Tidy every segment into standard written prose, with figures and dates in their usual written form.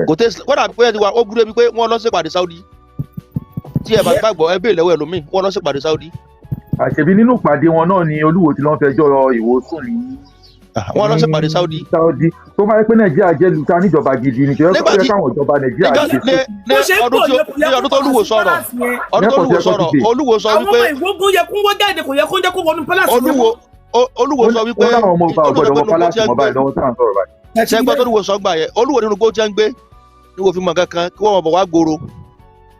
Kò tẹ́ kódà pé ẹ ti wà ó burú ẹbí pé wọ́n lọ sí ìpàdé Saudi. Tí ẹ bá gbàgbọ́ ẹ béèrè lọ́wọ́ ẹlòmíì, wọ́n lọ sí ìpàdé Saudi. Àṣebí nínú ìpàdé wọn náà ni Olúwo ti lọ́n fẹjọ́ Ìwó sùn ní Wọ́n lọ sí ìpàdé Saudi. Saudi tó bá yẹ pé Nàìjíríà jẹ́ luta níjọba gidi ni, ṣe Nígbà yẹ tí káwọn ìjọba Nàìjíríà níjọ́ ṣe ní ọdún tí ní ọdún tó Olúwo sọ̀rọ̀, ọdún tó Olúwo sọ̀rọ̀, Olúwo sọ Àwọn wípé ọmọ ìwógun yẹ kó wọ́n jáde, kò yẹ kó jẹ́ kó wọnú palace yẹn Olúwo mọ́. Olúwo sọ wípé Wọ́n láwọn ọmọ ọba ò Olúwo gbọ́dọ̀ sọ wọ pé nínú igbó palace tí wọ́n mọ́ gbé báyìí lọ́wọ́ tá à ń sọ̀rọ̀ báyìí. Ṣé gbọ́ tó Olúwo sọ gbà yẹn? Olúwo nínú igbó tí wọ́n ń gbé ní wo fi mọ̀ kankan kí wọ́n máa bọ̀ wá gbòòrò,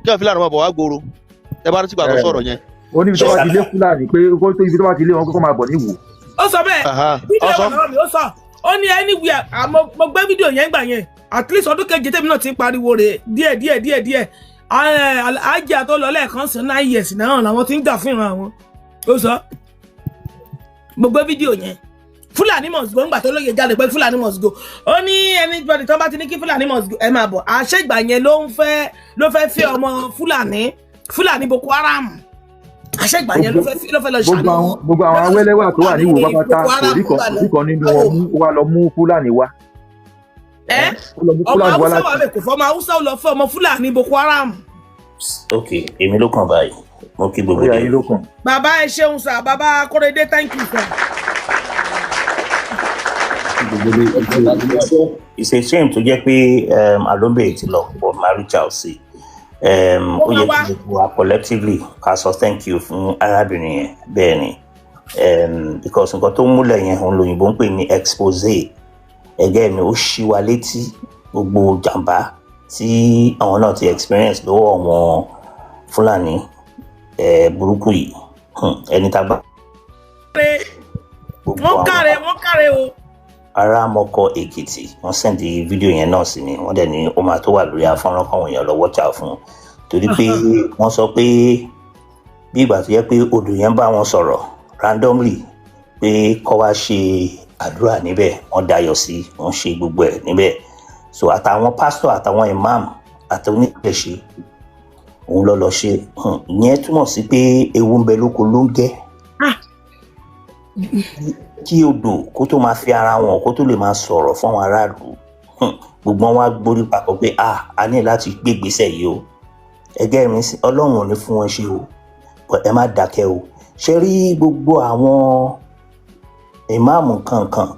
kí wọ́n fi láàrin máa bọ̀ wá gbòòrò. Ẹ bá rántí gbà tó sọ̀rọ̀ yẹn. Ó níbi tó bá ti lé Fúlàní pé kó tó ibi tó bá ti lé wọn kó máa bọ̀ níwò. Ó sọ bẹ́ẹ̀. Fídíò Ó sọ. wà lọ́wọ́ mi, ó sọ. Ó ní anywhere. Àmọ́ mo gbé fídíò yẹn gbà yẹn, at least ọdún 7 tèmi náà ti ń pariwo rẹ̀ díẹ̀ díẹ̀ díẹ̀ díẹ̀. Àjà tó lọ lẹ́ẹ̀kan sí 9 years náà làwọn ti ń jà fún ìran àwọn. Ó sọ, mo gbé fídíò yẹn, Fúlàní must go. Ńgbà tó lóye jáde pé Fúlàní must go, ó ní anybody tó bá ti ní kí Fúlàní must go, ẹ máa bọ̀. Àṣegbà yẹn ló ń fẹ́ ló fẹ́ fẹ́ ọmọ Fúlàní, Fúlàní Boko Haram. Àṣegbà yẹn ló fẹ́ lọ Gbogbo ṣàánú àwọn gbogbo àwọn awẹ́lẹ́wà tó wà níwò pápátá, Boko kò Haram rí kan gbà kò lọ. rí kan nínú wọn mú, ó wá lọ mú Fúlàní wá. Ẹ Ó lọ mú ọmọ Fúlàní wá Haúsá wà láti bẹ́ẹ̀, kò fọmọ Haúsá, ó lọ fẹ́ ọmọ Fúlàní Boko Haram. Ok, èmi ló kàn báyìí. Mo kí gbogbo Ó yá, dé. yín ló kàn. Bàbá, ẹ ṣeun sir. Bàbá Kórèdé, thank you, sir. Gbogbo dé. It's a shame tó jẹ́ pé Alombe ti lọ, but máa reach out sí Ó ó máa yẹ wá. kí gbogbo wa collectively ká sọ thank you fún arábìnrin yẹn. Bẹ́ẹ̀ ni, because nǹkan tó múlẹ̀ yẹn, òun lòyìnbó ń pè ní expose ẹgẹ́ mi. Ó ṣí wa létí gbogbo jàǹbá tí àwọn náà ti experience lọ́wọ́ àwọn Fúlàní burúkú yìí. Ẹni tá a bá gbogbo Wọ́n àwọn káre, wọ́n káre o. Ará Mọ́kọ́ Èkìtì, wọ́n send fídíò yẹn náà sí mi. Wọ́n dẹ̀ ní ó máa tó wà lórí afọ́nrán káwọn èèyàn lọ watch out fún un, torí pé wọ́n sọ pé bí ìgbà tó yẹ pé odò yẹn bá wọn sọ̀rọ̀ randomly pé kọ́ wá ṣe àdúrà níbẹ̀. Wọ́n dayọ̀ sí, wọ́n ṣe gbogbo ẹ̀ níbẹ̀. So àtàwọn pásítọ̀, àtàwọn imam, àtàwọn oníṣẹ̀ṣe, òun lọ lọ ṣe. Ìyẹn túmọ̀ sí pé ewu ń bẹ lóko ló ń gẹ́. Kí odò kó tó máa fi ara wọn, kó tó lè máa sọ̀rọ̀ fún àwọn aráàlú, gbogbo wọn wá gbórí papọ̀ pé ah, a ní láti gbé ìgbésẹ̀ yìí o. Ẹgẹ́ mi sí, Ọlọ́run ò ní fún wọn ṣe o, but ẹ má dákẹ́ o. Ṣe rí gbogbo àwọn ìmáàmù kankan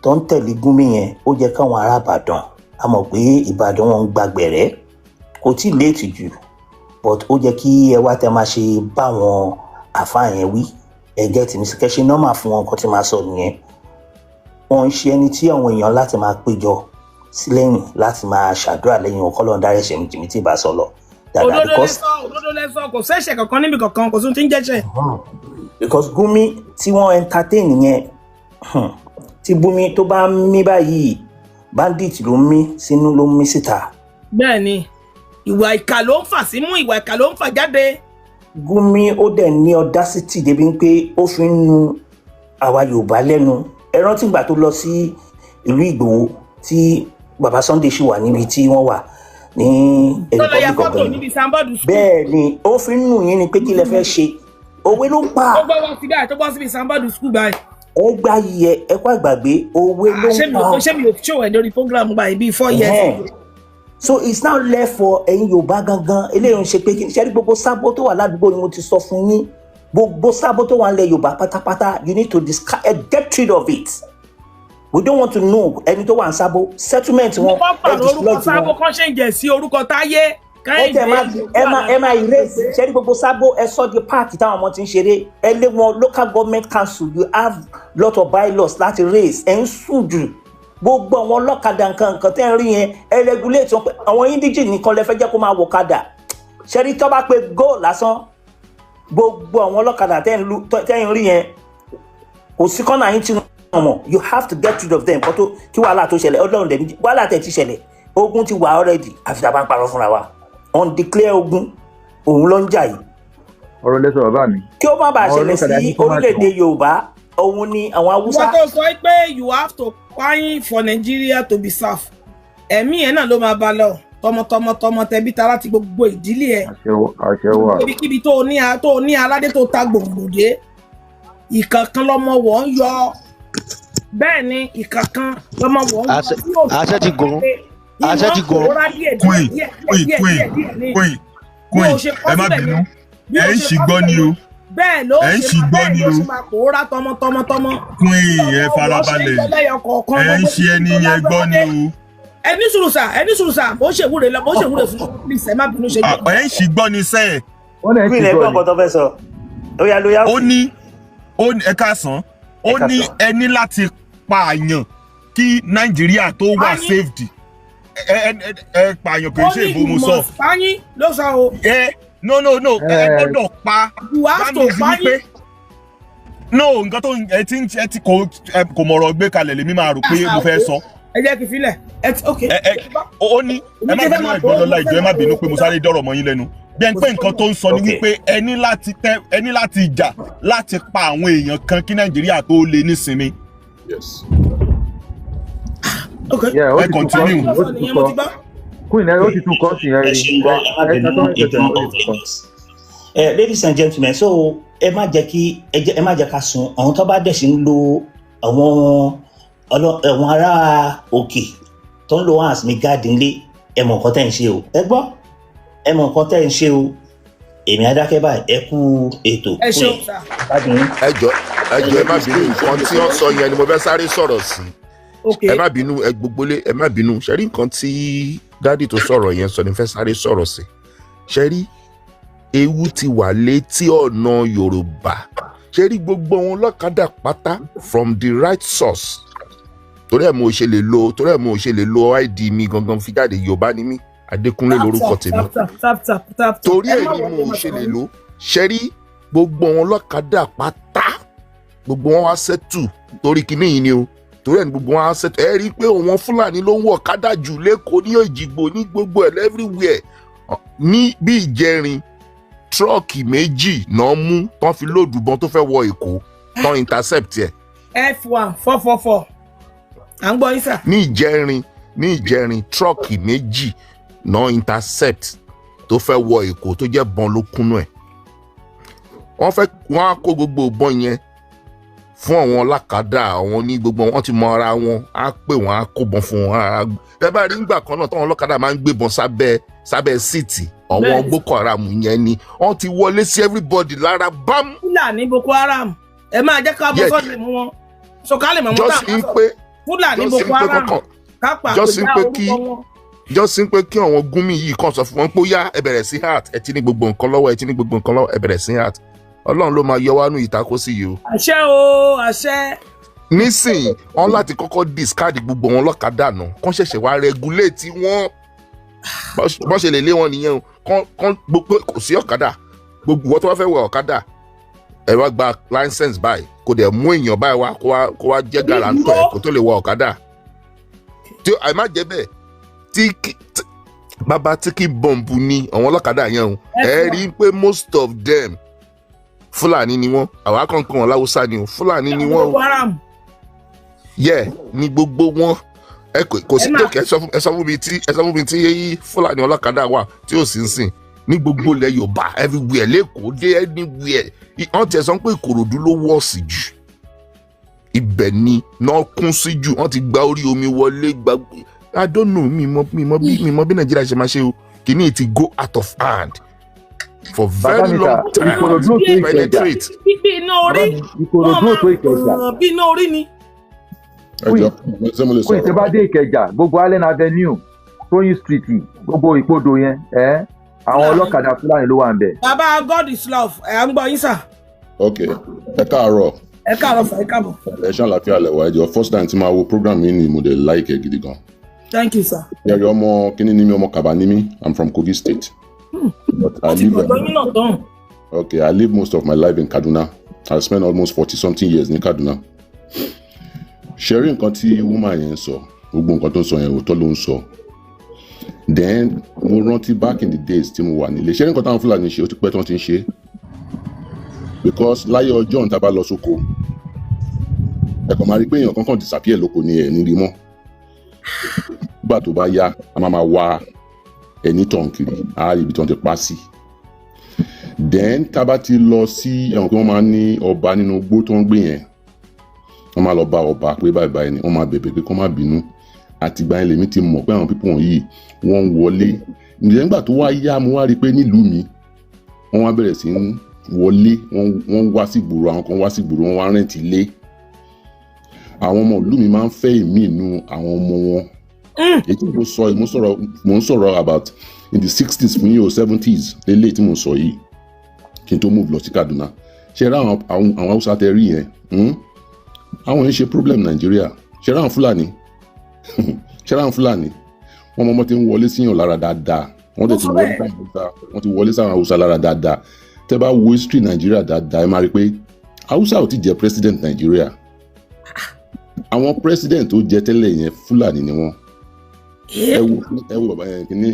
tó ń tẹ̀lé Gúnmi yẹn, ó jẹ́ káwọn ará Ìbàdàn a mọ̀ pé Ìbàdàn wọn ń gbàgbẹ̀rẹ́. Kò tí ì late jù, but ó jẹ́ kí ẹ wá tẹ máa ṣe báwọn àfáà yẹn wí. Ẹgẹ́ tìmí sí kẹ́ṣe normal fún wọn. Nǹkan tí máa sọ nìyẹn. Wọn ń ṣe ẹni tí àwọn èèyàn láti máa péjọ sí lẹ́yìn láti máa ṣàdúrà lẹ́yìn wọn. Kọ́ lọ́n dárí ẹ̀ṣẹ̀ mi jìmí tí ì bá sọ lọ dáadáa. Òdodo Because lẹ́sọ, òdodo lẹ́sọ. Kò sẹ́ṣẹ̀ kankan níbi kankan, kò sóhun tí ń jẹ́ṣẹ̀. Because Gumi tí wọ́n entertain yẹn, tí Gumi tó bá ń mí báyìí, bandit ló ń mí sínú, ló ń mí síta. Bẹ́ẹ̀ ni, ìwà ìkà ló ń fà símú, ìwà ìkà ló ń fà jáde. Gumi ó dẹ̀ ní audacity débi pé ó fi ń nu àwa Yorùbá lẹ́nu. Ẹ rántí ìgbà tó lọ sí ìlú Ìgbòho tí baba Sunday ṣì wà níbi tí wọ́n wà ní Tó lọ ya Republic of fọ́tò Benin. níbi sanbọ́ọ̀dù school. Bẹ́ẹ̀ ni, ó fi ń nù yín ni pé kí lẹ fẹ́ ṣe, òwe ló ń pa. Ó gbọ́ wá sí báyìí, tó bọ́ síbi sanbọ́ọ̀dù school báyìí. Ẹ gbá yẹ ẹ kó àgbàgbé, òwe ló Ṣé ń mi ò pa. ṣé mi ò ṣòwò ẹ̀ lórí program báyìí bíi 4 years ago? So it's now left for ẹ̀yin Yorùbá gangan. Eléyìí ń ṣe pé kí ṣe rí gbogbo sábó tó wà ládùúgbò ni mo ti sọ fún yín. Gbogbo sábó tó wà nílẹ̀ Yorùbá pátápátá, you need to discard, get rid of it. We don't want to know ẹni tó wà ní sábó settlement wọn. Wọ́n Ẹ pààrọ̀ orúkọ dislodge Sábó, wọn. kan ṣe ń jẹ́ sí orúkọ Táyé. Ẹ tẹ máa ẹ máa erase. Ṣe rí gbogbo sábó, ẹ sọ di park táwọn ọmọ ti ń ṣeré. Ẹ lé wọn. Local government council, you have lot of bylaws láti raise. Ẹ ń sùn jù. Gbogbo àwọn ọlọ́kadà, nǹkan nǹkan tẹ́ ń rí yẹn, ẹ regulate wọn pé àwọn indigene nìkan lẹ fẹ́ jẹ́ kó máa wọ kadà. Ṣe rí tó bá pé go lásán, gbogbo àwọn ọlọ́kadà tẹ́ ń rí yẹn, kò sí kọ́nà yín tí wọ́n mọ̀. You have to get rid of them kó tó kí wàhálà tó ṣẹlẹ̀. Ọlọ́run dẹ̀ ní wàhálà tẹ̀ ti ṣẹlẹ̀, ogun ti wà already. Àfi tá a bá ń parọ́ fúnra wa, undeclared ogun òun ló ń jà yìí. Ọ̀rọ̀ lẹ́sọ̀, bàbá mi. Kí ó má bàa Àwọn ṣẹlẹ̀ ọlọ́kadà sí ní kó má orílẹ̀-èdè Yorùbá, òun ni àwọn Haúsá. Wọ́n tó sọ pé you have to kpain for Nigeria to be safe, ẹ̀mí ẹ̀ náà ló máa bá lọ, tọmọtọmọ, tọmọ, tẹbí tará ti gbogbo ìdílé ẹ̀. Àṣẹ àṣẹ wà. Ibikíbi tó o ní aládé tó ta gbòǹgbò dé, ìkankan lọmọ wọ̀ ń yọ. Bẹ́ẹ̀ ni, ìkankan lọmọ wọ̀ ń yọ. Àṣẹ ti gùn. Àṣẹ ti gùn. Queen, Queen, Queen, Queen, Queen, ẹ má bínú, ẹ ń ṣì gbọ́ ni o. Bẹ́ẹ̀ ló Ẹ ń ṣe ṣì máa gbọ́ bẹ́ẹ̀ ni ló o. ṣe máa pòórá tọmọtọmọtọmọ. Queen, ẹ farabalẹ̀, ẹ ń ṣe ẹni yẹn gbọ́ ni o. Ẹ ní sùúrù sà, ẹ ní sùúrù sà, mo ń ṣèwúre lọ, mo ń ṣèwúre fún un, please, ẹ má bínú ṣe jù. Ẹ ń ṣì gbọ́ ni sẹ́ẹ̀. Wọ́n lè Queen, ti ẹ gbọ́ gbọ́ ni. nǹkan tó fẹ́ sọ. Ó yá, ló yá. Ó ní ẹ káàsán, ó Ẹ ní káàsán. ẹ ní láti pààyàn kí Nàìjíríà tó wà Pààyàn. saved. Ẹ pààyàn kì í Ó ṣe ní ìbomú you sọ. must pààyàn ló sọ o. Ẹ no, no, no, ẹ gbọ́dọ̀ pa. You have That to means pààyàn. wípé no, nǹkan tó ẹ ti ń ẹ ti kò ẹ kò mọ̀rọ̀ gbé kalẹ̀ lèmi máa rò pé mo fẹ́ sọ. Ẹ jẹ́ kí n filẹ̀ ẹ ti ok. Ẹ ó ní ẹ má bínú, ẹ̀gbọ́n lọ́la ìjọ, ẹ má bínú pé mo sáré dọ̀rọ̀ mọ́ yín lẹ́nu. Bí ẹni pé nǹkan tó ń sọ ni wípé ẹ ní láti tẹ, ẹ ní láti jà láti pa àwọn èèyàn kan kí Nàìjíríà tó lè nísinmi. Yes. Ok. Yeah, ó Ẹ ti tún kọ́ continue. sí, ó ti tún kọ́. Queen, ẹ ó ti tún kọ́ sí yẹn Ẹ rí. ṣeun gan, ẹ má Ẹ bínú, ẹ ẹ ìjọ ó ti of tún kọ́. Lagos. Ladies and gentlemen, so ẹ má jẹ́ ká sun àwọn tó bá dẹ̀ sí ń lo àwọn àwọn ará òkè tó ń lo wọn as mi gáàdì ńlé. Ẹ mọ̀ nǹkan tẹ́ ń ṣe o, ẹ gbọ́, ẹ mọ̀ nǹkan tẹ́ ń ṣe o. Èmi adákẹ́ báyìí, ẹ kú ètò. Ẹ ṣeun sà. Gbádùn yín. Ẹ jọ, ẹ jọ, ẹ má bínú, nǹkan tí wọ́n sọ yẹn ni mo fẹ́ sáré sọ̀rọ̀ sí. Ok. Ẹ má bínú, ẹ gbogbolé, ẹ má bínú. Ṣe rí nǹkan tí daddy tó sọ̀rọ̀ yẹn sọ ni mo fẹ́ sáré sọ̀rọ̀ sí. Ṣe rí ewu ti wà létí ọ̀nà Yorùbá. Ṣe rí gbogbo wọn lọ́kadà pátá from the right source, torí ẹ̀ mo ṣe lè lo ID mi gangan fi jáde. Yorùbá ni mí, Adékúnlé lórúkọ tèmi. Tap tap tap tap tap. Torí Ẹ ẹ̀ má ni wọlé, mo má ṣe lè sọ̀rọ̀. lò. Ṣe rí gbogbo wọn lọ́kadà pátá, gbogbo wọn wá settle torí kinní yìí ni o. Torí ẹ̀ ni gbogbo wọn á settle. Ẹ rí i pé àwọn Fúlàní ló ń wọ̀ kádà jù lẹ́kọ̀ọ́, ní Èjìgbò, ní gbogbo ẹ̀, everywhere. Ní bí ìjẹrin, truck méjì náà mú tán fi load ìbọn tó fẹ́ wọ Èkó, tán intercept ẹ̀. F1444, à ń gbọ́ yín sà. Ní ìjẹrin, truck méjì náà intercept tó fẹ́ wọ Èkó, tó jẹ́ bọn ló kúnnú ẹ̀. Wọ́n fẹ́ wọ́n á kó gbogbo ìbọn yẹn fún àwọn ọlákadà, àwọn ní gbogbo wọn ti mọ ara wọn, á pè wọn, á kó bọn fún wọn. Ara ẹ bá rí nígbà kan náà táwọn ọlọ́kadà máa ń gbébọn sábẹ́ seat àwọn Boko Haram yẹn ni wọ́n ti wọlé sí everybody lára bám. Fúlàní Boko Haram, ẹ máa jẹ́ ká bọ́ sọ́ọ̀dì mú wọn so ká lè mọ̀ wọ́n tá Just in pé Fúlàní just in Boko pé Haram kọ́kàn ká pa just in àpèjá pé orúkọ wọn. Just pé kí àwọn Gúnmi yìí kàn sọ fún wọn pé ó yá, ẹ bẹ̀rẹ̀ sí heart, ẹ ti ní gbogbo nǹkan lọ́wọ́, ẹ ti ní gbogbo nǹkan lọ́wọ́, ẹ bẹ̀rẹ̀ sí heart. Ọlọ́run ló máa yọ wá nù ìtakò sí yìí o. Àṣẹ o, àṣẹ. Nísìnyí, wọn láti kọ́kọ́ discard gbogbo wọn lọ́kadà náà, kán ṣẹ̀ṣẹ̀ wá regulate wọn. Bọ́n ṣe lè lé wọn nìyẹn o. Kán gbogbo kò sí ọ̀kadà, gbogbo wọn tó bá fẹ́ wọ ọ̀kadà, ẹ wá gba license báyìí, kò dẹ̀ mú èèyàn báyìí wá kó wá jẹ́ guarantor ẹ̀ kó tó lè wọ ọ̀kadà. Tí àìmá jẹ́ bẹ́ẹ̀, tí bàbá tí kì í bọ̀m̀bù ni àwọn ọlọ́kadà yẹn o. Ẹ rí i pé most of them, Fúlàní ni wọ́n. Àwa kan kàn wọ́n láwùsá ni o, Fúlàní ni wọ́n o. Boko Haram. Yẹ ní gbogbo wọn, ẹ kò sí Ẹ tókè. Ẹ sọ fún mi tí Fúlàní ọlọ́kadà wà tí ò sí ń sìn ní gbogbo ilẹ̀ Yorùbá, everywhere, lẹ́kọ̀ọ́ dé anywhere. Wọ́n ti ẹ̀ sọ pé Ìkòròdú ló wọ́ọ̀sì jù, ibẹ̀ ni náà kún sí jù. Wọ́n ti gba orí omi wọlé gba. I don't know, mi mọ bí Nàìjíríà ṣe máa ṣe o. Kìíní ti go out of hand for Bàbá very mi long ta time. Ìkòròdú ò tó Ìkẹjà. Penetrate. Bí iná Bàbá orí mi, Ìkòròdú ò tó Ìkẹjà. Wọ́n máa bí iná orí ni. Ẹ jọ, ṣé mo lè Queen, tẹ bá sọ̀rọ̀? dé Ìkẹjà, gbogbo Allen Avenue, Tóyìn Street, gbogbo Ìpodò yẹn, ẹ àwọn ọlọ́kadà Fúlàní ló wà ń bẹ̀. Bàbá God is love, ẹ̀ ń gbọ́ yín sà. Ok, ẹ káàárọ̀. Ẹ káàárọ̀ sà, ẹ káàbọ̀. Ẹ ṣe, àlàáfíà lẹwà. Ẹ jọ, first time tí máa wo program yìí ni, mo dẹ̀ like ẹ gidi gan. Thank you, sir. Yẹri, ọmọ kíní ni mi, ọmọ Kaba ni mi. I'm from Kogi State. But I Wọ́n ti live gbọ̀dọ̀ yín náà tán. Okay, I live most of my life in Kaduna. I spent almost 40 something years ní Kaduna. Ṣe rí nǹkan tí woman yẹn ń sọ, gbogbo nǹkan tó ń sọ yẹn, òótọ́ ló ń sọ. Then mo rántí back in the days tí mo wà nílé. Ṣe rí nǹkan táwọn Fúlàní ṣe, ó ti pẹ́ tí wọ́n ti ń ṣe. Because láyé ọjọ́ òun, tá a bá lọ sóko, ẹ kàn máa rí pé èèyàn kankan disappear lóko ni, ẹ̀ ní rí mọ́. Nígbà tó bá yá, a máa máa wá ẹni tàn kiri, á rí ibi tí wọ́n ti pa sí. Then tá a bá ti lọ sí ẹ̀wọ̀n, pé wọ́n máa ń ní ọba nínú igbó tó ń gbé yẹn, wọ́n máa lọ bá ọba pé báyìí báyìí ni wọ́n máa bẹ̀bẹ̀ pé kó má bínú. Àtìgbà yẹn lèmi ti mọ̀ pé àwọn people wọ̀nyí wọ́n ń wọlé. Ǹjẹ́ nígbà tó wá yá, mo wá rí i pé nílùú mi wọ́n wá bẹ̀rẹ̀ sí ń wọlé, wọ́n wá sí ìgboro, àwọn kan wá sí ìgboro, wọ́n wá rent ilé. Àwọn ọmọ ìlú mi máa ń fẹ́ ìmí inú àwọn ọmọ wọn. Èyí tí mo sọ yìí, mo ń sọ̀rọ̀ about in the 60s fún yìí o, 70s lélẹ̀ tí mo sọ yìí, kí n tó move lọ sí Kaduna. Ṣe rí àwọn Haúsá tẹ rí yẹn, Àwọn yẹn ṣe problem Nàìjíríà. Ṣe rí àwọn Fúlàní, ṣe rí àwọn Fúlàní, wọ́n mọ́mọ́ ti ń wọlé síyàn lára dáadáa. Wọ́n dẹ̀ ti wọlé sáwọn Haúsá, wọ́n ti wọlé sáwọn Haúsá lára dáadáa. Tẹ́ bá wo history Nàìjíríà dáadáa, ẹ máa rí i pé Haúsá ò ti jẹ president Nàìjíríà. Àwọn president tó jẹ tẹ́lẹ̀ yẹn, Fúlàní ni wọ́n. Ẹ wo bàbá yẹn, kìíní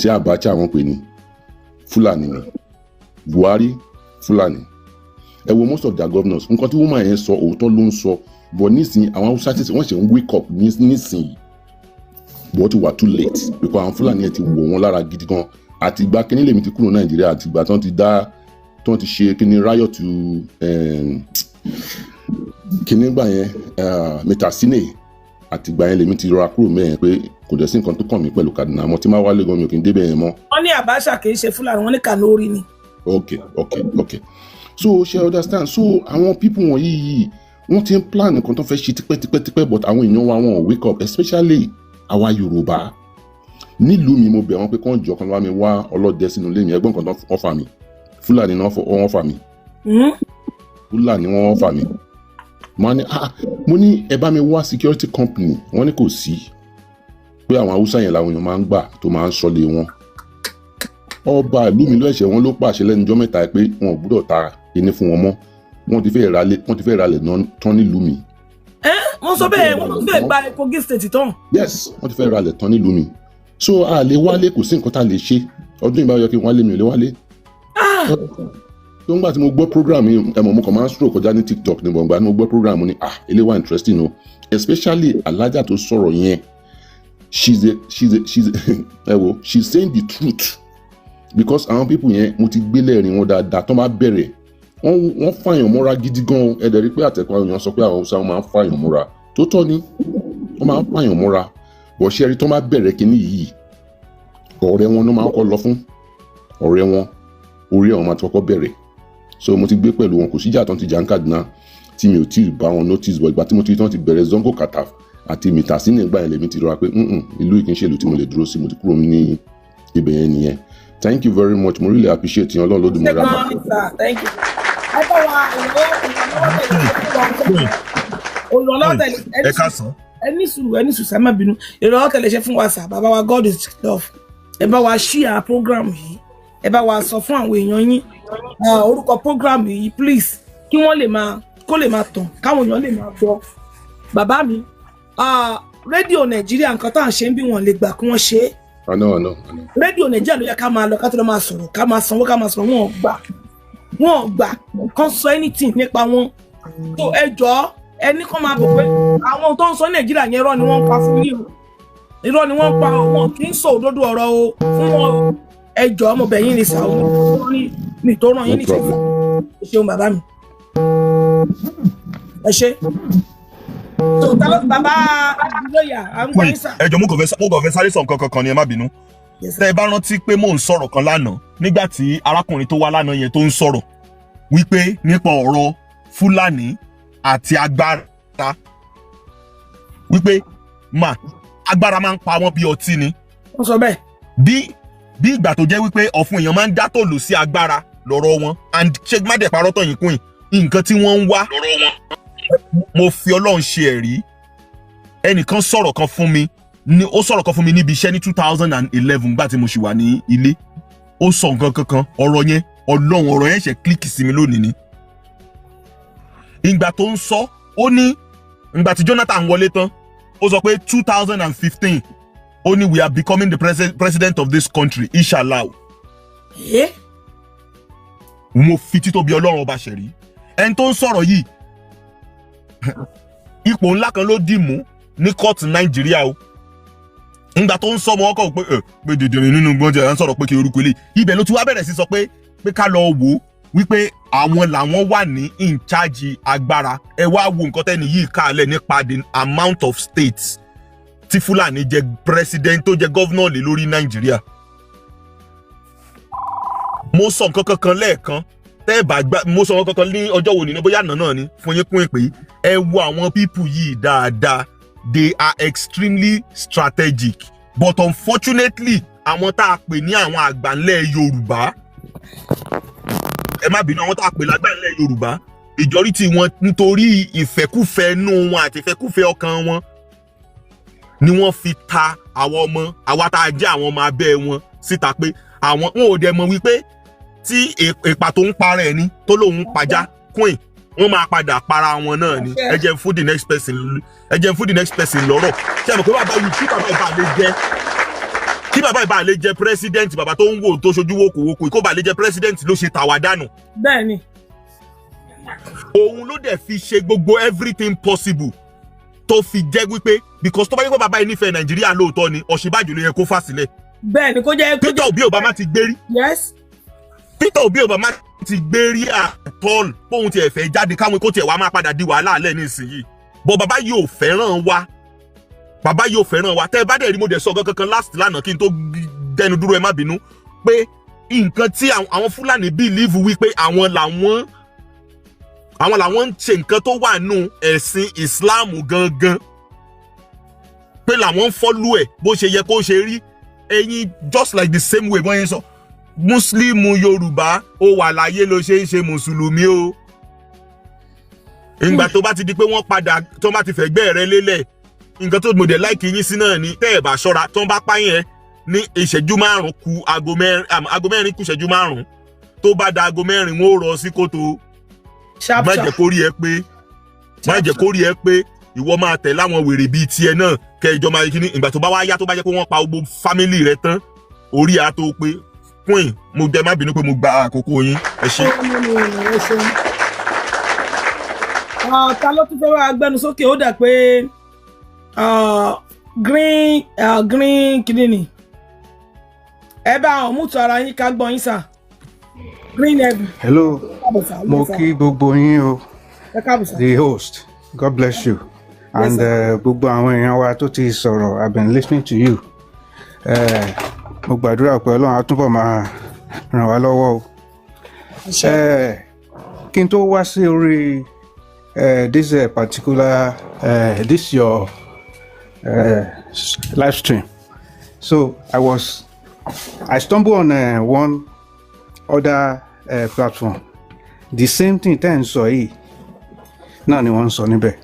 ṣé Abacha wọ́n pè ní, Fúlàní ni. Buhari, Fúlàní. Ẹ wo most of their governors. Nǹkan tí woman yẹn sọ, òótọ́ ló ń sọ, but nísìnyí àwọn Haúsá tí wọ́n ṣe ń wake up nísìnyí, but ó ti wà too late because àwọn Fúlàní yẹn ti wọ̀ wọ́n lára gidi gan. Àti ìgbà kíní lèmi ti kúrò Nàìjíríà, àti ìgbà tí wọ́n ti dá, tí wọ́n ti ṣe kíní riot, kíní gbà yẹn, Maitatsine, àti ìgbà yẹn lèmi ti rọra kúrò mẹ́yẹn pé kò dẹ̀ sí nǹkan tó kàn mí pẹ̀lú Kaduna mọ́. Tí máa wálé gan, mi ò kí ń débẹ̀ yẹn mọ́. Wọ́n ní Abacha kì í ṣe Fúlàní, wọ́n ní Kanuri ni. Ok, so ṣe understand? So àwọn people wọ̀nyí yìí, wọ́n ti ń plan nǹkan tó fẹ́ ṣe tipẹ́tipẹ́tipẹ́, but àwọn èèyàn wa, wọn ò wake up, especially àwa Yorùbá. Nílùú mi, mo bẹ̀ wọ́n pé kán jọ, kán bá mi wá ọlọ́dẹ sínú ilé mi. Ẹgbọ́n kan tó wọ́n fà mí, Fúlàní náà wọ́n fà mí. Fúlàní wọ́n fà mí. Mo ní, ah, mo ní ẹ bá mi wá security company. Wọ́n ní kò sí, pé àwọn Haúsá yẹn làwọn èèyàn máa ń gbà tó máa ń sọlé wọn. Ọba ìlú mi ló ẹ̀ṣẹ̀ wọn ló pàṣẹ lẹ́nu ọjọ́ mẹ́ta pé wọn ò gbúdọ̀ ta ẹni fún wọn mọ́. Wọ́n ti fẹ́ ralẹ̀, wọ́n ti fẹ́ ralẹ̀ tán nílùú mi. Ẹ wọ́n sọ bẹ́ẹ̀, wọ́n fẹ́ẹ́ gba Kogi State tán. Yes, wọ́n ti fẹ́ ralẹ̀ tán nílùú mi. So a lè wálé, kò sí nǹkan tá a lè ṣe. Ọdún ìbáyọ kí n wálé, mi ò lè wálé. Tó ń gbà tí mo gbọ́ program yìí, ẹ mọ̀, mo kàn máa ń stroll kọjá ní TikTok ní gbọ̀ngbà ní mo gbọ́ program ní, ah, eléyìí wà interesting o, especially alájà tó sọ̀rọ̀ yẹn. She's a ẹ wo, she's saying the truth because àwọn people yẹn, mo ti gbé lẹ́rìn wọn dáadáa. Tó máa bẹ̀rẹ̀, wọ́n fàyàn mọ́ra gidi gan. Ẹ dẹ̀ rí pé àtẹ̀kọ́ àwọn èèyàn sọ pé àwọn Haúsá, wọn máa ń fàyàn mọ́ra. Tó tọ́ ni, wọ́n máa ń fàyàn mọ́ra bọ̀. Ṣe rí, tó máa bẹ̀rẹ̀ kínní yìí, ọ̀rẹ́ wọn ló máa ń kọ́ lọ fún. Ọ̀rẹ́ wọn, orí àwọn máa ti kọ́kọ́ bẹ̀rẹ̀. So mo ti gbé pẹ̀lú wọn, kò síjà tán ti jà ń Kaduna tí mi ò tí ì bá wọn notice, but ìgbà tí mo ti rí tán ti bẹ̀rẹ̀ Zango Kataf àti Maitatsine, ìgbà yẹn lèmi ti rọra pé, ìlú yìí kì í ṣe ìlú tí mo lè dúró sí." Mo ti kúrò ní ibẹ̀ yẹn nìyẹn. Thank you very much, mo really appreciate yín. Ọlọ́run ló dùn mọ́ ra. Thank you. Ẹ bá wa ìrànlọ́wọ́ tẹ̀lé. Ẹ káàsán. Ẹ ní sùúrù, ẹ ní sùúrù, sá má bínú. Ìrànlọ́wọ́ tẹ̀lé ṣe fún wa sà, bàbá wa, God is love. Ẹ bá wa share program yìí, ẹ bá wa sọ fún àwọn èèyàn yín orúkọ program yìí, please, kí wọ́n lè máa kó lè máa tàn, káwọn èèyàn lè máa gbọ́. Bàbá mi, rédíò Nàìjíríà, nǹkan tá à ń ṣe ń bí, wọn lè gbà kí wọ́n ṣe é. I know, I know, I know. Rédíò Nàìjíríà ló yẹ ká máa lọ, ká tó lọ máa sọ̀rọ̀, ká máa sanwó, ká máa sọ̀rọ̀. Wọn ò gbà, wọn ò gbà kán sọ anything nípa wọn. Tó ẹ jọ̀ọ́, ẹni kan máa bọ̀ pé àwọn tó ń sọ Nàìjíríà yẹn, irọ́ ni wọ́n ń pa fún yìí o, irọ́ ni wọ́n ń pa o, wọn kì í sọ òdodo ọ̀rọ̀ o fún wọn o. Ẹ jọ̀ọ́, mo bẹ̀ yín ní sàwọn mi tó ràn yín ní ìṣẹ́fún. Ẹ ṣeun, bàbá mi, ẹ ṣe. Tó ta ló bàbá lóyà à ń gbọ́ yín sà. Ẹ jọ̀ọ́, mo kàn fẹ́ sáré sọ nǹkan kankan ni, ẹ má bínú. Tẹ́ ẹ bá rántí pé mò ń sọ̀rọ̀ kan lánàá, nígbà tí arákùnrin tó wá lánàá yẹn tó ń sọ̀rọ̀ wípé nípa ọ̀rọ̀ Fúlàní àti agbára, wípé mà agbára máa ń pa wọ́n bí ọtí ni. Wọ́n sọ bẹ́ẹ̀. Bí ìgbà tó jẹ́ wípé ọ̀fun èèyàn máa ń dá tòlù sí agbára lọ́rọ̀ wọn, and ṣé má dẹ̀ parọ́ tọ̀yìn kùn nǹkan tí wọ́n ń wá lọ́rọ̀ wọn. Mo fi Ọlọ́run ṣe ẹ̀rí. Ẹnìkan sọ̀rọ̀ kan fún mi ní, ó sọ̀rọ̀ kan fún mi níbi iṣẹ́ ní 2011, gbà tí mo ṣì wà ní ilé. Ó sọ nǹkan kankan, ọ̀rọ̀ yẹn, Ọlọ́run, ọ̀rọ̀ yẹn ṣe click sí mi lónìí ni. Ìgbà tó ń sọ, ó ní ìgbà tí Jonathan wọlé tán, ó sọ pé 2015, ó ní, "We are becoming the president of this country, inshallah." Mo fi títóbi Ọlọ́run ọba ṣẹ̀rí. Ẹni tó ń sọ̀rọ̀ yìí, ipò ńlá kan ló dì mú ní kóòtù Nàìjíríà o. Ìgbà tó ń sọ ọmọ ọkọ pé ẹ pé dèdèrè nínú gbọ́njẹ ẹ̀ ń sọ̀rọ̀ pé kí orúkọ ilé ibẹ̀ ló ti wá bẹ̀rẹ̀ sí sọ pé ká lọ wò ó. Wípé àwọn làwọn wà ní in charge agbára. Ẹ wá wo nǹkan tẹ́ni yìí kálẹ̀ nípa the amount of states tí Fúlàní jẹ president, tó jẹ governor lé lórí Nàìjíríà. Mo sọ nǹkan kankan lẹ́ẹ̀kan tẹ́ ẹ bá gbá. Mo sọ nǹkan kankan ní ọjọ́ wo nínú, bóyá àná náà ni, fún yín kún ìpè. Ẹ wo àwọn people yìí dáadáa, they are extremely strategic, but unfortunately, àwọn tá a pè ní àwọn àgbà ńlẹ̀ Yorùbá, ẹ má bínú, àwọn tá a pè lágbà ńlẹ̀ Yorùbá, majority wọn, nítorí ìfẹ́kúfẹ́ inú wọn àti ìfẹ́kúfẹ́ ọkàn wọn ni wọ́n fi ta àwọn ọmọ àwa tá a jẹ́ àwọn ọmọ abẹ́ wọn síta, pé àwọn wọn ò dẹ̀ mọ̀ wípé tí èpà tó ń para ẹ̀ ní tó lóun ń pajá queen, wọ́n máa padà para wọn náà ni. Ẹ jẹ́ n fún the next person, ẹ jẹ́ n fún the next person lọ́rọ̀. Ṣé ẹ mọ̀ pé bàbá yìí, kí bàbá yìí bá lè jẹ president, bàbá tó ń wò tó ṣojú wòkòwòkò, kó bá lè jẹ president ló ṣe tàwa dànù. Bẹ́ẹ̀ni. Òun ló dẹ̀ fi ṣe gbogbo everything possible tó fi jẹ́ wípé, because tó bá yẹ pé bàbá yìí nífẹ̀ẹ́ Nàìjíríà lóòótọ́ ni, Ọ̀ṣínbàjò ló yẹ kó fà sílẹ̀. Bẹ́ẹ̀ni, kó jẹ́. Peter Obi ò bá má ti gbérí. Peter Obi ò bá má ti gbérí àtọ́l póun tiẹ̀ fẹ́ jáde, káwọn kó tiẹ̀ wá máa padà di wàhálà alẹ́ nísìnyí. Bọ́ bàbá yìí ò fẹ́ràn wa, bàbá yìí ò fẹ́ràn wa. Tẹ́ ẹ bá dẹ̀ rí, mo dẹ̀ sọ gan kankan last lánàá kí n tó dẹnu dúró, ẹ má bínú, pé nǹkan tí àwọn Fúlàní believe wípé àwọn làwọn ń ṣe nǹkan tó wà nù ẹ̀sìn Islam gangan, pé làwọn ń follow ẹ̀ bó ṣe yẹ kó ṣe rí. Ẹ̀yin, just like the same way wọ́n yẹn sọ Mùsùlùmí Yorùbá, ó wà láyé ló ṣe ń ṣe Mùsùlùmí o. Ìgbà tó bá ti di pé wọ́n padà, tó bá ti fẹ̀gbẹ́ rẹ lélẹ̀, nǹkan tó mo dẹ̀ like yín sí náà ni, tẹ́ ẹ̀ bá ṣọ́ra, tó ń bá pààyàn ní ìṣẹ́jú 5 ku aago 4, aago 4 kù ìṣẹ́jú 5, tó bá da aago 4, wọn ò rọ sí kòtò. Má jẹ́ kó rí ẹ pé, má jẹ́ kó rí ẹ pé ìwọ máa tẹ̀ láwọn wèrè bíi tiẹ̀ náà, kẹjọ máa kí ní. Ìgbà tó bá wá yá, tó bá jẹ́ pé wọ́n pa gbogbo family rẹ tán, orí a tó pé. Queen, mo jẹ́, má bínú pé mo gba àkókò yín, ẹ ṣé. Ẹ ṣeun. Ta ló tún fẹ́ wá gbẹnu sókè? Ó dà pé green kìíní ni. Ẹ bá àwọn mútu ara yín ká gbọ́ yín sà. Green heavy. Hello, mo kí gbogbo yín o. Ẹ káàbọ̀ sà. The host, God bless you, and gbogbo àwọn èèyàn wa tó ti sọ̀rọ̀. I've been listening to you. Mo gbàdúrà pé Ọlọ́run á túbọ̀ máa ràn wá lọ́wọ́ o. Kí n tó wá sí orí this particular this your live stream, so I stumbled on one other platform. The same thing tẹ́ ń sọ yìí náà ni wọ́n ń sọ níbẹ̀.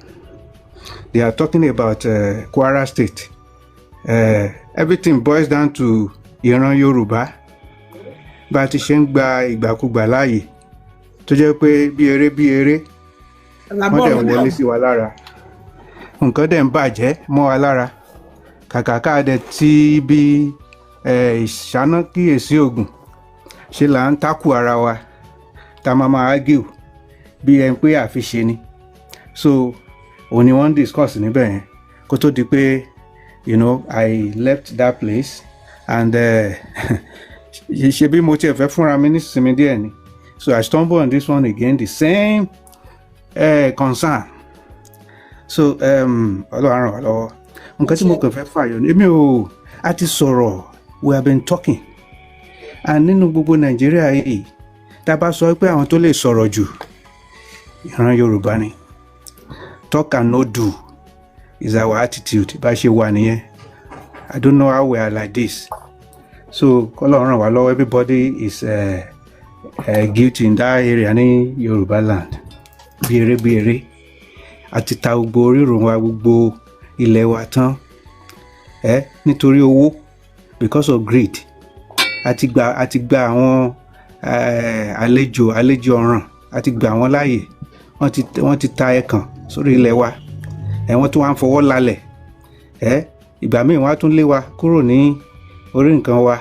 They are talking about Kwara State. Everything boils down to ìran Yorùbá, bá a ti ṣe ń gba ìgbàkúgbà láàyè, tó jẹ́ pé bí eré bí eré, wọ́n dẹ̀ ń wọlé sí wa lára, nǹkan dẹ̀ ń bàjẹ́ mọ́ wa lára. Kàkà ká dẹ̀ ti bí ìṣáná kíyèsí ògùn ṣe là ń tákù ara wa, tá a máa máa argue bí ẹni pé àfiṣe ni. So òun ni wọ́n ń discuss níbẹ̀ yẹn kó tó di pé I left that place and ṣe bí mo tiẹ̀ fẹ́ fúnra mi nísinmi díẹ̀ ni. So I stumble on this one again, the same concern. So Ọlọ́run á ràn wá lọ́wọ́. Nǹkan tí mo kàn fẹ́ fàyọ ni, èmi ò, a ti sọ̀rọ̀, we have been talking, and nínú gbogbo Nàìjíríà yìí, tá a bá sọ pé àwọn tó lè sọ̀rọ̀ jù, ìran Yorùbá ni. Talk and no do is our attitude. Bá a ṣe wà nìyẹn. I don't know how we are like this. So kọ́lọ́run ràn wá lọ́wọ́. Everybody is guilty in that area ní Yorùbá land. Bí eré bí eré, a ti ta gbogbo orírun wa, gbogbo ilẹ̀ wa tán ẹ nítorí owó, because of greed. A ti gba àwọn àlejò ọ̀ràn, a ti gba àwọn láàyè, wọ́n ti ta ẹ̀kàn sórí ilẹ̀ wa ẹ, wọ́n tún wá ń fọwọ́ lálẹ̀ ẹ. Ìgbà míì, wọ́n á tún lé wa kúrò ní orí nǹkan wa.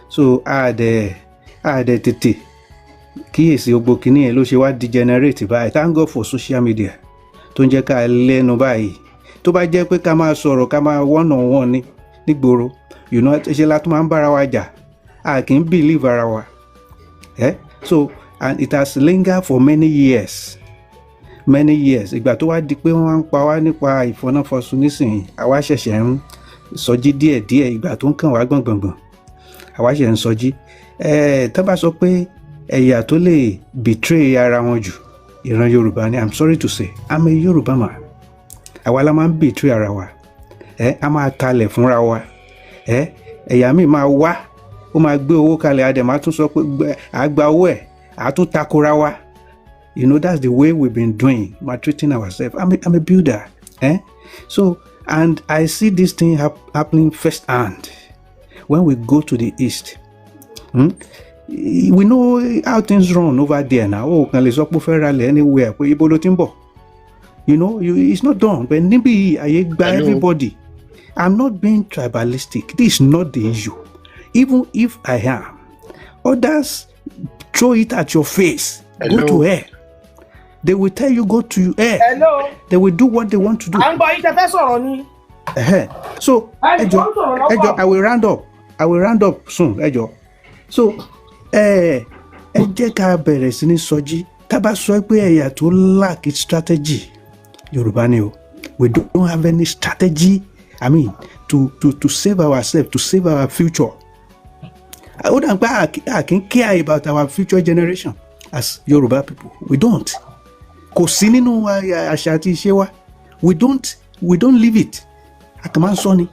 So a dẹ̀ tètè kíyèsí gbogbo kìíní yẹn ló ṣe wá degenerate báyìí. Thank God for social media tó ń jẹ́ ká lẹ́nu báyìí. Tó bá jẹ́ pé ká máa sọ̀rọ̀, ká máa one on one ní nígboro, ṣe la tún máa ń bára wa jà, a kì í believe ara wa ẹ. So And it has lingered for many years, many years. Ìgbà tó wá di pé wọ́n wá ń pa wá nípa ìfọnáfọsùn nísìnyí, àwa ṣẹ̀ṣẹ̀ ń sọjí díẹ̀díẹ̀. Ìgbà tó ń kàn wá gbọ̀ngbọ̀ngbọ̀n, àwa ṣẹ̀ ń sọjí. Tó bá sọ pé ẹ̀yà tó lè betray ara wọn jù, ìran Yorùbá ni. I'm sorry to say, I'm a Yorùbá man. Àwa la máa ń betray ara wa. A máa talẹ̀ fúnra wa. Ẹ̀yà míì máa wá, ó máa gbé owó kalẹ̀, a dẹ̀ máa tún sọ pé à gba owó ẹ̀, à tún takora wa. That's the way we've been doing, maltreating ourselves. I'm a builder. Eh? So, and I see this thing happening first hand when we go to the east. We know how things run over there now. Oh, kàn lè sọ pé ó fẹ́ ralẹ̀ anywhere pé ibo ló ti ń bọ̀. It's not done. But níbí àyè gba Hello. Everybody. I'm not being tribalistic. This is not the issue. Even if I am, others throw it at your face. Go Hello. to hell. They will tell you go to hell. Hello. They will do what they want to do. À ń gbọ́ yín, tẹ fẹ́ sọ̀rọ̀ ni. Ẹhẹ́. So Ẹnì ẹ jọ̀ọ́, kan sọ̀rọ̀ ẹ jọ̀ọ́, lọ́wọ́. I will round up. I will round up soon. Ẹ jọ̀ọ́. So ẹ jẹ́ ká bẹ̀rẹ̀ sí ní sọjí. Tá bá sọ pé ẹ̀yà tó lack strategy, Yorùbá ni o. We don't have any strategy. I mean, to save ourselves, to save our future. Ó dà pé a kì í care about our future generation as Yorùbá people. We don't. Kò sí nínú àṣà àti ìṣe wa. We don't live it. A kàn máa ń sọ ni.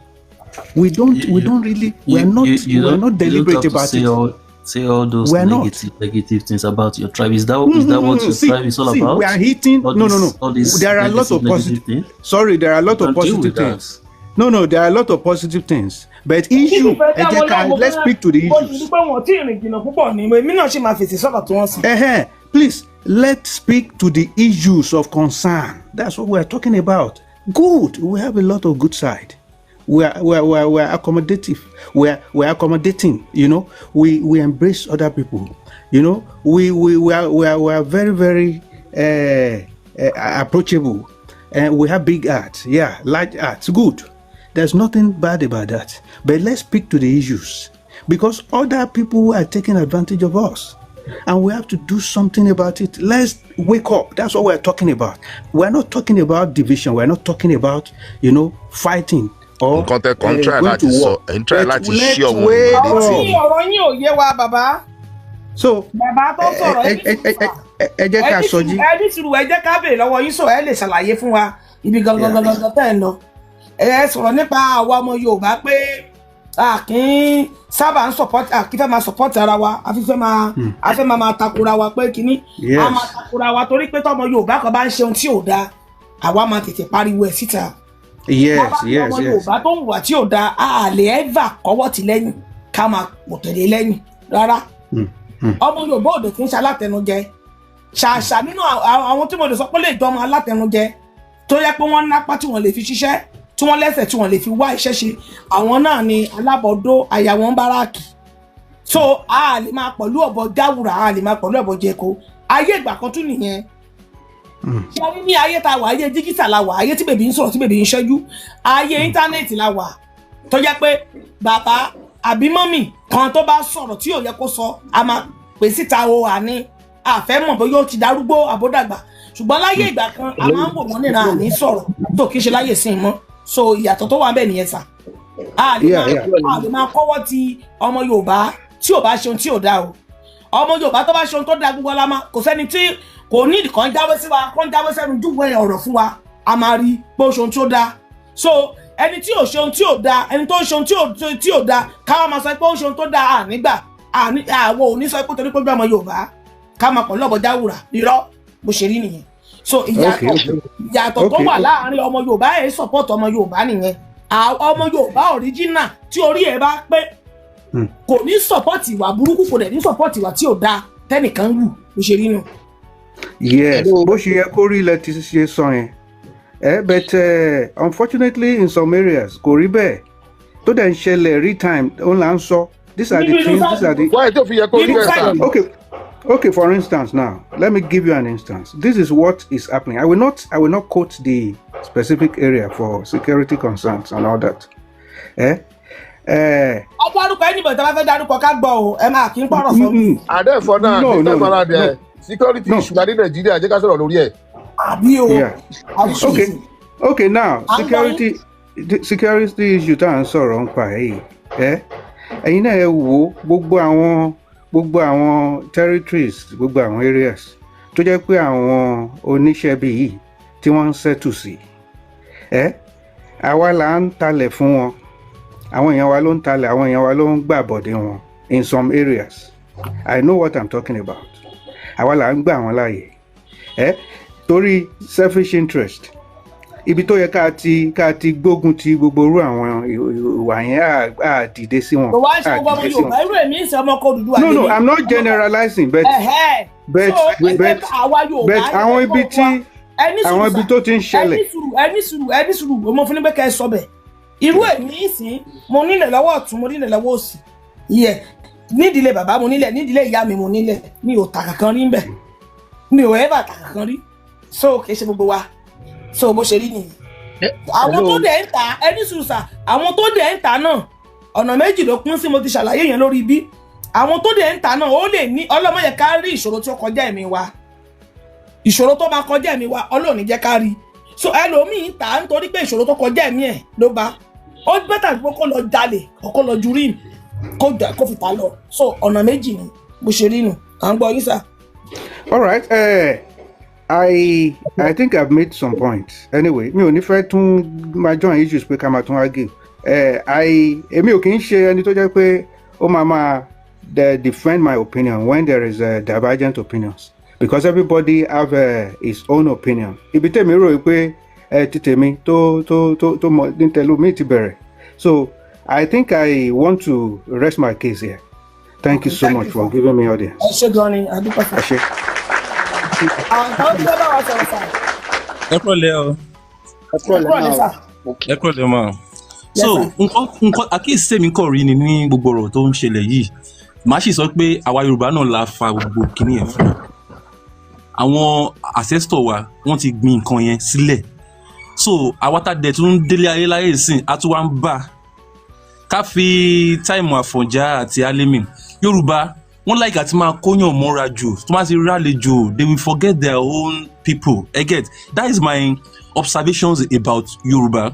We don't You, we you, don't really, we you, are not you, you we are don't not you don't deliberate have to about say it. all those We are not. negative things about your tribe. Is that what your See, tribe is all see, we about? are hitting. All No, no, this no. all these There are a lot negative of negative positive. things. Sorry, there are a You lot of can deal positive with that. things. No, there are a lot of positive things. But Kí ni issue, fẹ́ ẹ dá jẹ́ wọn ká lóhùn, mo let's fẹ́ speak to the mo sì rí issues. pé wọn ò tí ì rìn jìnnà púpọ̀ ni, èmi náà sì máa fèsì sọ̀rọ̀ tí wọ́n sọ. Please, let's speak to the issues of concern. That's what we are talking about. Good. We have a lot of good side. We are accommodative. We are accommodating. We embrace other people. We are very, very approachable, and we have big hearts. Yeah, large hearts. Good. There's nothing bad about that. But let's speak to the issues, because other people are taking advantage of us, and we have to do something about it. Let's wake up. That's what we're talking about. We're not talking about division. We're not talking about fighting or Nǹkan tẹ kàn ń try going láti to sọ, war. ẹ̀ ń try But láti let's ṣí ọ̀wọ́n wake ènìyàn létí Ọ̀rọ̀ ni. yín ọ̀rọ̀ yín ò yé wa, bàbá. So Bàbá tó sọ̀rọ̀, ẹ ẹ ní ẹ sùúrù ẹ sà. ẹ jẹ́ Ẹ ká ní sùúrù, sọjí. ẹ ní sùúrù, ẹ jẹ́ ká béèrè lọ́wọ́ yín sọ, ẹ lè ṣàlàyé fún wa ibi gangan gangan tẹ́ ẹ lọ. Ẹ sọ̀rọ̀ nípa àwa ọmọ Yorùbá pé a kì í sábà ń support, a kì í fẹ́ máa support ara wa, a fi fẹ́ máa a fẹ́ máa takora wa pé kínní a máa takora wa, torí pé tọmọ Yorùbá kan bá ń ṣe ohun tí ò dáa, àwa máa tètè pariwo ẹ̀ síta. Bàbá ní ọmọ Yorùbá tó ń wà tí ò dáa, a lè ever kọ́wọ́ tì lẹ́yìn ká máa pò tẹ̀lé lẹ́yìn rárá. Ọmọ Yorùbá òde kì í ṣe alátẹnujẹ. Ṣàṣà nínú àwọn tí mo lè sọ pé lè jọmọ alátẹnujẹ, tó yẹ pé wọ́n nápá tí wọ́n lè fi ṣiṣẹ́, tí wọ́n lẹ́sẹ̀ tí wọ́n lè fi wá iṣẹ́ ṣe, àwọn náà ni alábọ̀dó àyà wọn báràkì. So a lè máa pẹ̀lú ọ̀bọ jáwùrà, a lè máa pẹ̀lú ọ̀bọ jẹko. Ayé ìgbà kan tún nìyẹn. Ṣé a rí ní ayé tá a wà, ayé digital la wà, ayé tí bèbí ń sọ̀rọ̀, tí bèbí ń ṣẹ́jú, ayé íńtánẹ́ẹ̀tì la wà, tó jẹ́ pé bàbá àbí mọ́mì kan tó bá sọ̀rọ̀ tí ò yẹ kó sọ, a máa pè síta o. Àní àfẹ́ mọ̀ bóyá ó ti darúgbó àbódàgbà, ṣùgbọ́n láyé ìgbà kan, a máa ń wò wọ́n níran, àní sọ̀rọ̀ tó kì í ṣe láyè sí i mọ́. So ìyàtọ̀ tó wà ń bẹ̀ nìyẹn sà. A lè máa a lè máa kọ́wọ́ ti ọmọ Yorùbá tí ò bá ṣe ohun tí ò dáa o. Ọmọ Yorùbá tó bá ṣe ohun tó dáa, gbogbo la máa, kò sẹ́ni tí kò ní kàn jáwé sí wa, kàn jáwé sẹ́nu júwe ọ̀rọ̀ fún wa, a máa rí pé ó ṣe ohun tí ó dáa. So ẹni tí ò ṣe ohun tí ò dáa, ẹni tó ń ṣe ohun tí ò dáa, káwa máa sọ pé ó ń ṣe ohun tó dáa, ànígbà àní àwọn ò ní sọ pé torí pé ó jẹ́ ọmọ Yorùbá ká máa pọ̀ lọ́bọ̀ jáwùrà. Irọ́, bó ṣe rí nìyẹn. So ìyàtọ̀ tó wà láàárín ọmọ Yorùbá ẹ̀ support ọmọ Yorùbá nìyẹn. Ọmọ Yorùbá original tí orí ẹ̀ bá pé kò ní support ìwà burúkú, kò dẹ̀ ní support ìwà tí ò dáa tẹ́nìkan wù. Bó ṣe rí nù. Yes, bó ṣe yẹ kó rí ilẹ̀ ti ṣe sọ yẹn ẹ, but unfortunately in some areas kò rí bẹ́ẹ̀, tó dẹ̀ ń ṣẹlẹ̀ real time, òun là ń sọ. These are the things, these are the. Why tó fi yẹ kó rí bẹ́ẹ̀ sà? Okay, for instance now, let me give you an instance. This is what is happening. I will not quote the specific area for security concerns and all that. Eh? Ẹ dárúkọ anybody tí a bá fẹ́ dárúkọ ká gbọ́ o, ẹ máa kí n pọ̀rọ̀ sọ. Àdẹ́fọ́ náà No, ní no, tẹ́fọ́nà no. dẹ̀ security No. issue la ní Nàìjíríà, jẹ́ ká sọ̀rọ̀ lórí ẹ̀. Àbí o. Yeah. Àbí Okay, now À ń gbọ́ yín. security, the security issue tá à ń sọ̀rọ̀ nípa ẹ̀ yìí, ẹ ẹ̀yin náà ẹ wò ó, gbogbo àwọn territories, gbogbo àwọn areas tó jẹ́ pé àwọn oníṣẹ́ bí yìí tí wọ́n ń settle sí, ẹ àwa là ń talẹ̀ fún wọn, àwọn èèyàn wa ló ń talẹ̀, àwọn èèyàn wa ló ń gbàbọ̀dé wọn in some areas. I know what I'm talking about. Àwa là ń gbà wọ́n láàyè ẹ torí selfish interest. Ibi tó yẹ ká ti gbógun ti gbogbo irú àwọn ìwà yẹn, á dìde sí wọn. Kò wá ń ṣe Á gbogbo ọmọ dìde sí Yorùbá. wọn. Irú èmi ń sẹ ọmọ kò Odùduwà No, lèmi. I'm not generalizing, but but So but àwa Yorùbá but àwọn ibi tí ẹni sùúrù àwọn ibi sà. tó ti ń ṣẹlẹ̀. Ẹni sùúrù, ẹni sùúrù, ẹni sùúrù. Mo fún ní pé kẹ́ ẹ sọ bẹ̀. Irú èmi ìsín, mo nílẹ̀ lọ́wọ́ ọ̀tún, mo nílẹ̀ lọ́wọ́ òsì ìyẹ, nídìílé bàbá mo nílẹ̀, nídìílé ìyá mi mo nílẹ̀. Mi ò tà kankan rí ńbẹ̀, mi ò ever tà kankan rí. So kì í ṣe gbogbo wa. So bó ṣe rí nìyí. Àwọn tó dẹ̀ ń ta, ẹni sùúrù sà, àwọn tó dẹ̀ ń ta náà, ọ̀nà méjì ló pín sí. Mo ti ṣàlàyé yẹn lórí ibi. Àwọn tó dẹ̀ ń ta náà, ó lè ní ọlọ́mọ yẹ ká rí ìṣòro tí ó kọjá ẹ̀mí wa, ìṣòro tó máa kọjá ẹ̀mí wa, Ọlọ́run ní jẹ́ ká rí. So ẹlòmíì ń tà á nítorí pé ìṣòro tó kọjá ẹ̀mí ẹ̀ ló bá ó better pé kó lọ jalè, kó lọ ju ríìmù, kó fi ta lọ. So ọ̀nà méjì ni bó ṣe rí nù. À ń gbọ́ yín sà. All right. I think I've made some points. Anyway, mi ò ní fẹ́ tún máa join issues pé ká máa tún argue. I èmi ò kì í ṣe ẹni tó jẹ́ pé ó máa defend my opinion when there is divergent opinions, because everybody have his own opinion. Ibi tèmi rò pé ti tèmi tó mọ ní tẹlómi ti bẹ̀rẹ̀. So I think I want to rest my case here. Thank you so Thank much you, for sir. giving me audience. Ẹ ṣé gan ni, àdúpẹ́ fún. Ẹ ṣé. Àwọn tó ń bá wa sọ̀rọ̀ sà. Ẹ kúrọ̀lẹ́ o. Ẹ Ẹ kúrọ̀lẹ́ sà. Ẹ kúrọ̀lẹ́ mà. Yes, So sir. nǹkan àkíyèsí tèmi kàn rí ni ní gbogbo ọ̀rọ̀ tó ń ṣẹlẹ̀ yìí, màá sì sọ pé àwa Yorùbá náà la fa gbogbo kinní yẹn fún àwọn ancestor wa. Wọ́n ti gbin nǹkan yẹn sílẹ̀, so àwa tá dẹ̀ tún délé ayé láyé ìsìn, a tún wá ń bà ká fi time Àfọ̀njá àti Alimi. Yorùbá wọ́n like àti máa kóyàn mọ́ra jù. Tó máa ti rálejò, they will forget their own people. Ẹ get? That is my observations about Yorùbá.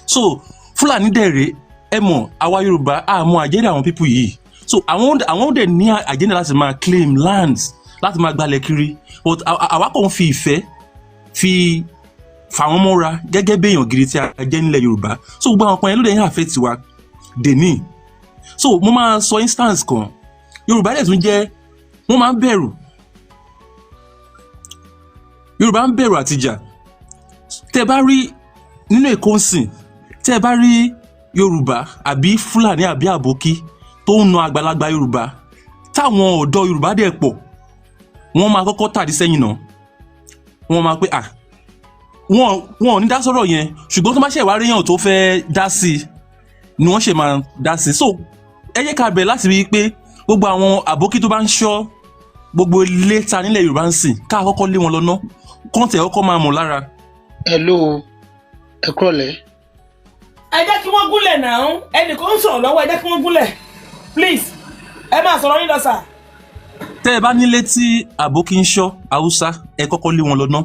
So Fúlàní dẹ̀rẹ̀, ẹ mọ̀, àwa Yorùbá àmọ́ agenda àwọn people yìí. So àwọn dẹ̀ ní agenda láti máa claim lands, láti máa gbalẹ̀ kiri, but àwa kàn fi ìfẹ́ fi fà wọ́n mọ́ra gẹ́gẹ́ bí èèyàn gidi tí a jẹ́ nílẹ̀ Yorùbá. So gbogbo àwọn kan yẹn ló dẹ̀ ń affect wa dèní. So mo máa sọ instance kan. Yorùbá dẹ̀ tún jẹ́ wọ́n máa ń bẹ̀rù. Yorùbá ń bẹ̀rù àtijà. Tẹ́ bá rí nínú Èkó ń sìn, tẹ́ bá rí Yorùbá àbí Fúlàní àbí àbókí tó ń na àgbàlagbà Yorùbá, táwọn ọ̀dọ́ Yorùbá dẹ̀ pọ̀, wọ́n máa kọ́kọ́ tàdí sẹ́yìn náà. Wọ́n máa pé ah, wọn ò ní dá sọ̀rọ̀ yẹn, ṣùgbọ́n tó bá ṣe ìwà ríyàn tó fẹ́ dá sí i ni wọ́n ṣe máa dá sí i. So ẹ jẹ́ ká bẹ̀rẹ̀ láti rí i pé gbogbo àwọn àbókí tó bá ń ṣọ́ gbogbo ilé ta nílẹ̀ Yorùbá ń sìn, ká kọ́kọ́ lé wọn lọ́nà kọ́ńtẹ̀ kọ́kọ́ máa mọ̀ lára. Hello, ẹ kúrọ̀lẹ́. Ẹ jẹ́ kí wọ́n gúnlẹ̀ náà. Ẹnìkan ń sọ̀rọ̀ lọ́wọ́, ẹ jẹ́ kí wọ́n gúnlẹ̀, please. Ẹ máa sọ̀rọ̀ yín lọ sà. Tẹ́ ẹ bá nílé tí àbókí ń ṣọ́ Haúsá, ẹ kọ́kọ́ lé wọn lọ́nà.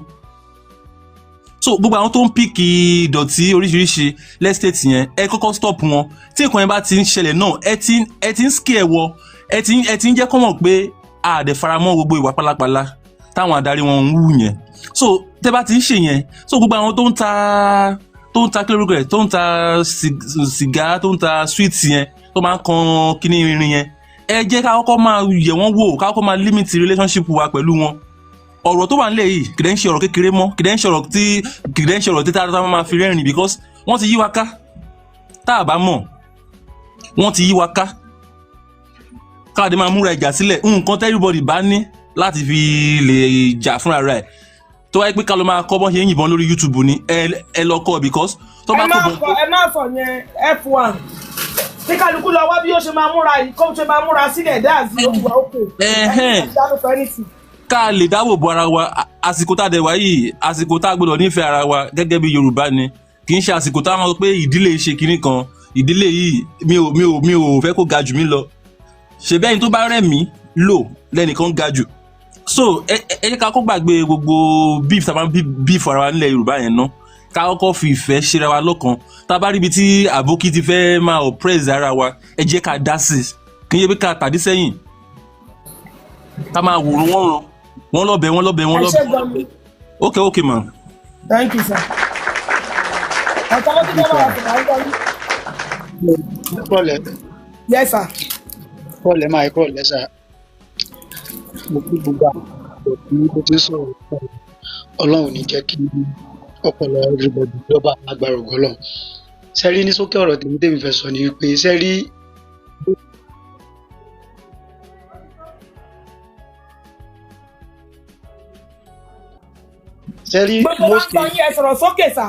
So gbogbo àwọn tó ń pick ìdọ̀tí oríṣiríṣi l'estate yẹn, ẹ kọ́kọ́ stop wọn. Tí nǹkan yẹn bá ti ń ṣẹlẹ̀ náà, ẹ ti ń scare wọ, ẹ ti ń jẹ́ kọ́ mọ̀ pé a dẹ̀ faramọ́ gbogbo ìwà pálapàla táwọn adarí wọn ń wù yẹn. So tẹ́ bá ti ń ṣe yẹn, so gbogbo àwọn tó ń ta kí lórúkọ ẹ̀, tó ń ta sìgá, tó ń ta sweet yẹn, tó máa ń kan kíní irin yẹn, ẹ jẹ́ ká kọ́kọ́ máa yẹ̀ wọ́n wò, ká kọ́kọ́ máa limit relationship wa pẹ̀lú wọn. Ọ̀rọ̀ tó wà nílẹ̀ yìí kìdẹ́ ń ṣe ọ̀rọ̀ kékeré mọ́, kìdẹ́ ń ṣe ọ̀rọ̀ tí tá a máa fi rẹ́rìn, because wọ́n ti yí wa ká. Tá a bá mọ̀, wọ́n ti yí wa ká. Káàdé máa múra ìjà sílẹ̀. Nǹkan tí everybody bá ní láti fi lè jà fúnra rẹ̀, tó wáyé pé ká ló máa kọ́ bọ́n ṣe ń yìnbọn lórí YouTube ni, ẹ lọ kọ́, because tó bá Ẹ má kọ́ fọ, ẹ má sọ yẹn. F1 tí kálukú lọ wá bí ó ṣe máa múra yìí, kó ṣe máa múra sílẹ̀ dáàzí, ó ti wà ókè. Ẹhẹ́n. Ká lè dáàbò bo ara wa. Àsìkò tá a dẹ̀ wá yìí, àsìkò tá a gbọ́dọ̀ nífẹ̀ẹ́ ara wa gẹ́gẹ́ bí Yorùbá ni. Kì í ṣe àsìkò tá a máa sọ pé ìdílé ṣe kinní kan. Ìdílé yìí mi ò fẹ́ kó ga jù mí lọ. Ṣe bẹ́ẹ̀ ni tó bá rẹ̀ mí lò lẹ́nìkan ga jù. So ẹ jẹ́ ká kó gbàgbé gbogbo beef tá a máa ń beef ara wa nílẹ̀ Yorùbá yẹn ná, ká kọ́kọ́ fi ìfẹ́ ṣera wa lọ́kan. Tá a bá rí ibi tí àbókí ti fẹ́ máa oppress ara wa, ẹ jẹ́ ká dá sí i. Kì í ṣe pé ká tàdí sẹ́yìn, ká máa wòrán wọ́n ràn wọ́n lọ́bẹ̀ wọ́n lọ́bẹ̀ wọ́n Ẹ ṣé lọ́bẹ̀. gan ni. Okay, ma. Thank you, sir. Ọ̀tá ló ti fẹ́ bá wa sọ̀rọ̀, à ń gbọ́ yín. Ẹ kúrọ̀lẹ́. Yes, sir. Kúrọ̀lẹ́ máa, ẹ kúrọ̀lẹ́ sà. Mo kí gbogbo àwọn ọ̀dọ́ tí ó ti ń sọ̀rọ̀. Ọlọ́run ò ní jẹ́ kí ọpọlọ everybody jọba, agbára ògo Ọlọ́run. Sẹ́rí, ní sókè ọ̀rọ̀ tèmi tèmi fẹ́ sọ ni wípé sẹ́rí sẹ́rí Gbogbo wa ń most gbọ́ yín, ẹ sọ̀rọ̀ sókè sà.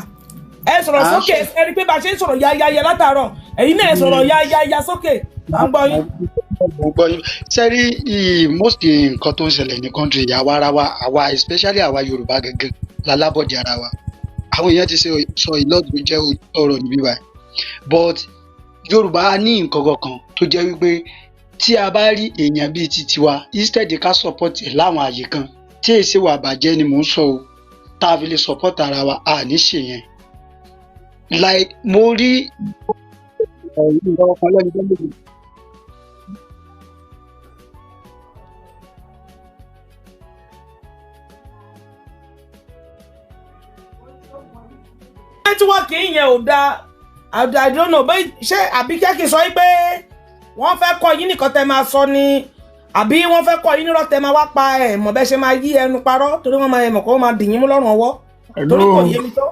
Ẹ sọ̀rọ̀ À ń sókè. Ẹ rí i pé bá a ṣe ń sọ̀rọ̀ yáyáyá látàárọ̀, ẹ̀yin náà ẹ sọ̀rọ̀ yáyáyá sókè, à ń gbọ́ yín. Mo gbọ́ yín. Sẹ́rí, most nǹkan tó ń ṣẹlẹ̀ ní country, àwa ara wa, àwa especially àwa Yorùbá gẹ́gẹ́ lálábọ̀dé ara wa. Àwọn èèyàn ti ṣe sọ ìlọ́dún jẹ́ ọ̀rọ̀ níbí báyìí, but Yorùbá ní nǹkan kankan tó jẹ́ wípé tí a bá rí èèyàn bíi ti tiwa, instead ká support ẹ̀ láwọn àyè kan tí èsì wà bàjẹ́ ni mò ń sọ o, tá a fi lè support ara wa, a ní ṣe yẹn. Like mo rí nǹkan kan lẹ́nu tó lè Network yẹn ò dáa. I don't know bẹ́ẹ̀ ṣé àbí kí sọ pé wọ́n fẹ́ kọ́ yín nìkan tẹ́ máa sọ ni, àbí wọ́n fẹ́ kọ́ yín nírọ̀ tẹ́ máa wá pa ẹ̀ mọ̀ bẹ́ẹ̀ ṣe máa yí ẹnu parọ́, torí wọ́n máa mọ̀ kó máa dì yín mú lọ́rùn ọwọ́, torí kò yé mi tó.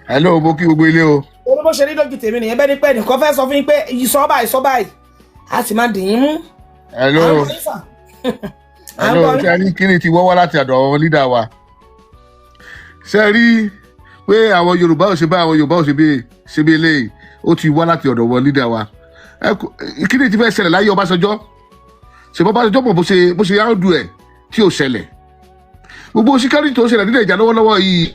Hello, mo kí gbogbo ilé o. Torí bó ṣe rí lójú tèmi nìyẹn, bẹ́ẹ̀ ni pé nìkan fẹ́ sọ fún yín pé sọ báyìí, sọ báyìí, a sì máa dì yín mú. Hello. À ń gbọ́ yín sà. À ń Hello. gbọ́ yín. Ṣe rí kíni ti wọ́wọ́ láti àdọ̀ àwọn leader wa? Ṣe rí pé àwọn Yorùbá ò ṣe bá àwọn Yorùbá ò ṣe bí eléyìí, ó ti wá láti ọ̀dọ̀ wọn leader wa. Kíni ti fẹ́ ṣẹlẹ̀ láyé Ọbásanjọ́? Ṣe bọ́ Ọbásanjọ́ mọ̀ bó ṣe yáàdù ẹ̀ tí ò ṣẹlẹ̀, gbogbo security tó ṣẹlẹ̀ nílẹ̀ ìjà lọ́wọ́lọ́wọ́ yìí.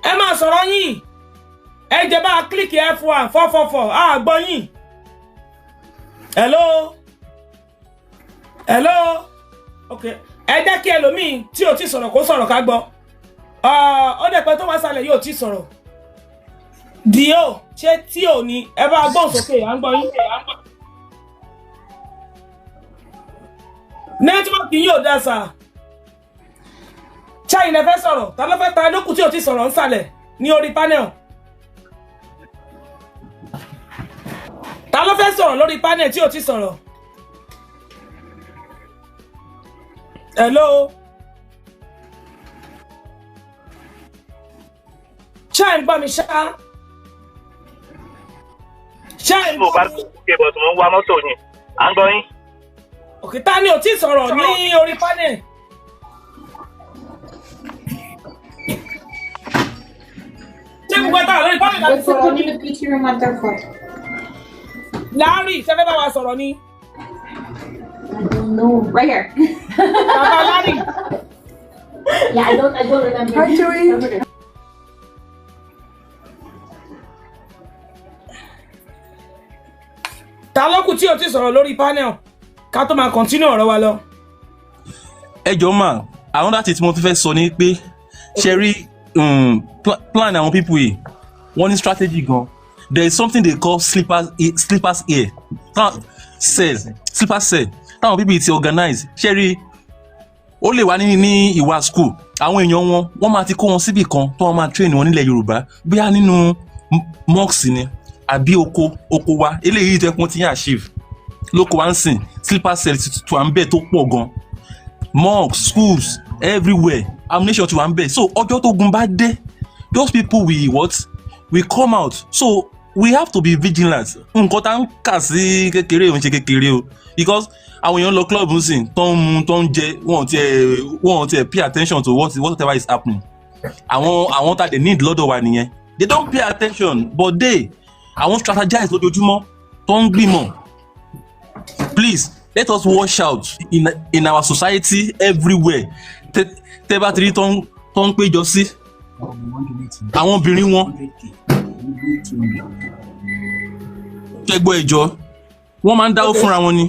Ẹ máa sọ̀rọ̀ yín, ẹ jẹ́ bá a click F1 444, a gbọ́ yín. Hello, hello. Ok, ẹ jẹ́ kí ẹlòmíì tí ò tí sọ̀rọ̀ kó sọ̀rọ̀ ká gbọ́. Ó dẹ̀ pẹ́ tó wá sálẹ̀ yóò tí sọ̀rọ̀ dio ṣé tí ò ní ẹ bá gbọ́n sókè, à ń gbọ́ yín. Network yìí ò dáa sà. Ṣáà ilẹ̀ fẹ́ sọ̀rọ̀, ta ló fẹ́ ta lókù tí ò ti sọ̀rọ̀ ńsàlẹ̀ ní orí panel? Ta ló fẹ́ sọ̀rọ̀ lórí panel tí ò ti sọ̀rọ̀? Hello, ṣáà ń gbọ́ mi? Ṣáà ń mo gbọ́ bá mi? ṣe bọ̀ tí mo ń wa mọ́tò ni, à ń gbọ́ yín. Òkè, ta ni ò tí sọ̀rọ̀ ní orí panel? Ṣé gbogbo ẹ̀ tá wà lórí panel láti What's the sọ̀rọ̀ code ni? in the PT room on third floor? Larry, ṣé fẹ́ bá wa sọ̀rọ̀ ni? I don't know. Right here. Bàbá Larry. Yeah, I don't remember. Hi, Joey. Ta ló kù tí ò tí sọ̀rọ̀ lórí panel ká tó máa continue ọ̀rọ̀ wa lọ? Ẹ jọ̀ọ́ mà, another thing tí mo tún fẹ́ sọ ni pé ṣe rí plan àwọn people yìí, wọ́n ní strategy gan. There is something they call sleepers ear cell, sleeper cell táwọn people yìí ti organize. Ṣe rí, ó lè wá ní ìwà school àwọn èèyàn wọn, wọ́n máa ti kó wọn síbì kan tó wọ́n máa train wọn nílẹ̀ Yorùbá, bóyá nínú mosque ni àbí oko wa eléyìí tó yẹ kí wọ́n ti ń achieve lóko wa ń sìn. Sleeper cell ti wà ń bẹ̀ tó pọ̀ gan, mosques, schools, everywhere, ammunition ti wà ń bẹ̀. So ọjọ́ tó gun bá dé, those people will what will come out. So we have to be vigilant. Nǹkan tá ń kà sí kékeré òun ṣe kékeré o, because àwọn èèyàn lọ club ń sìn, tó ń mu, tó ń jẹ, wọn ò tiẹ̀ pay attention to whatever is happening. Àwọn tá they need lọ́dọ̀ wa nìyẹn. They don't pay attention, but they àwọn strategize lójoojúmọ́ tó ń gbìmọ̀. Please let us watch out in our society everywhere. Tẹ bá ti rí tó ń péjọ sí àwọn obìnrin wọn, ṣẹgbọ́ ẹjọ́ wọ́n máa ń dáwó fúnra wọn ni.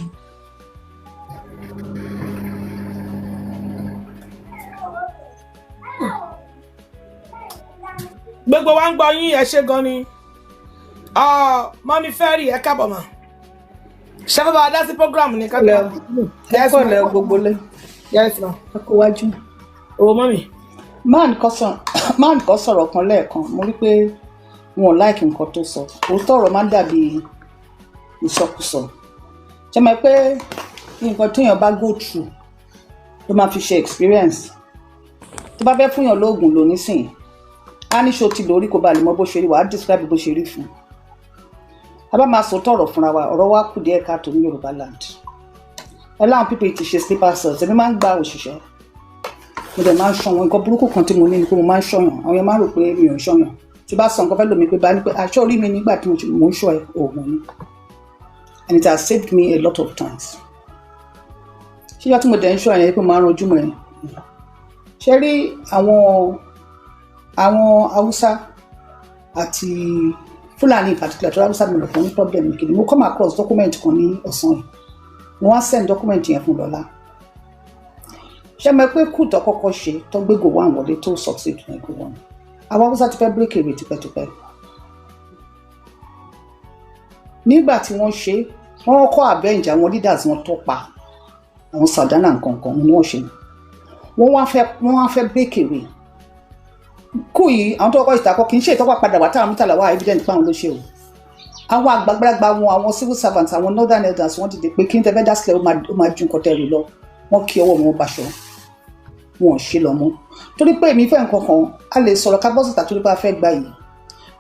Gbogbo wa ń gbọ́ yín, ẹ ṣé gan ni. Mọ́mí Fẹ́rì, ẹ káàbọ̀ mà. Ṣé fẹ́ bá wa dá sí program ní kábíyà? Ẹ kọ́ lẹ gbogbo lẹ. Yes ma. Ẹ kó wájú. Owó mọ́mí. Man kan sọ̀rọ̀ kan lẹ́ẹ̀kan, mo rí pé wọn ò láìkí nǹkan tó sọ. Òótọ́ ọ̀rọ̀ máa ń dàbí ìsọkúsọ. Ṣé mo pé nǹkan téèyàn bá go through ló máa fi ṣe experience. Tó bá fẹ́ fúnyàn lóògùn lò nísìnyí, á ní ṣo ti lórí kó ba lè mọ bó ṣe rí, wàá describe bó ṣe rí fún un. A bá máa sọ tọ̀rọ̀ fúnra wa, ọ̀rọ̀ wa kù díẹ̀ káàtó ní Yorùbá land. Ẹ láwọn pípé ti ṣe sleeper cells, èmi máa ń gba òṣìṣẹ́, mo dẹ̀ máa ń ṣọ́ wọn. Nǹkan burúkú kan tí mo ní ni pé mo máa ń ṣọ́yàn. Àwọn yẹn máa ń rò pé mi ò ń ṣọ́yàn. Tí bá sọ nǹkan fẹ́ lómi pé bá ní pé aṣọ orí mi nígbà tí mo ń ṣọ́ ẹ, oògùn ni. And it has saved me a lot of times. Ṣé ìjọ tí mo dẹ̀ ń ṣọ́ yẹn pé mo máa ń rojú mọ́ ẹ? Ṣé rí àwọn Haúsá àti Fúlàní in particular, tó Haúsá mi lọ fún ní problem kìíní. Mo come across document kan ní ọ̀sán yìí. Mo wá send document yẹn fún Lọ́lá. Ṣé mo pé kù tó kọ́kọ́ ṣe tó gbé Gowon wọlé tó succeed ní Gowon. Àwọn Haúsá ti fẹ́ break away tipẹ́tipẹ́. Nígbà tí wọ́n ṣe, wọ́n kọ́ avenge àwọn leaders wọn tó pa àwọn Sardana nkankan ni wọ́n ṣe. Wọ́n wá fẹ́ break away. Kú yìí, àwọn tó kọ́kọ́ ìtàkọ́ kì í ṣe ìtọ́pá padà wá táwọn mítàlá wà evident pé àwọn ló ṣe o. Àwọn àgbàgbàgbà wọn, àwọn civil servants, àwọn northern elders wọ́n dìde pé kí n tẹ́ fẹ́ dá sílẹ̀, ó máa ju nǹkan tẹ́rù lọ. Wọ́n kí ọwọ́ wọn baṣọ, wọn ò ṣe lọ mọ́. Torí pé èmi fẹ́ nǹkan kan, a lè sọ̀rọ̀ ká bọ́sìtà torí pé a fẹ́ gba yìí.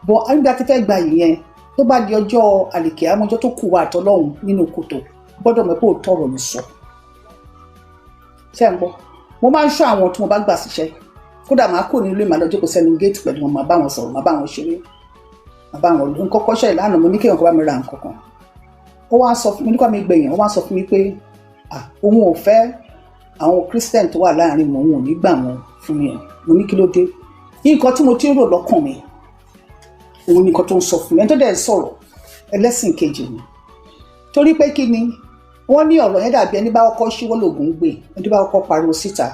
Bọ̀ nígbà tí fẹ́ gba yìí yẹn, tó bá di ọjọ́ àlèkè àmọ́jọ́ tó kù wá àtọ́lọ́hún nínú kòtò, gbọ́dọ̀ mọ̀ pé òótọ́ ọ̀rọ̀ ló sọ. Ṣé ń gbọ́? Mo máa ń ṣọ́ àwọn tí mo bá gbà síṣẹ́. Kódà máa kó nílé màá lọ jókòó sẹ́nu géètì pẹ̀lú wọn, màá bá wọn sọ̀rọ̀, màá bá wọn ṣeré, màá bá wọn lò. Nǹkan kọ́ṣẹ́ ìlànà mo ní kéèyàn kan bá mi ra nǹkan kan. Ó wá sọ fún mi nípa mi gbẹ̀yìn, ó wá sọ fún mi pé òun ò fẹ́ àwọn Christian tó wà láàrin wọn, òun ò ní gbà wọn fún mi. Mo ní kí ló dé? Nǹkan tí mo ti ń rò lọ́kàn mi, òun ni nǹkan tó ń sọ fún mi. Ẹni tó dẹ̀ ń sọ̀rọ̀ ẹlẹ́sìn kejì ni. Torí pé kí ni wọ́n ní ọ̀rọ̀ yẹn dàbí ẹni bá kọ́kọ́ ṣíwọ́ lògùn gbè, ẹni bá kọ́kọ́ pariwo síta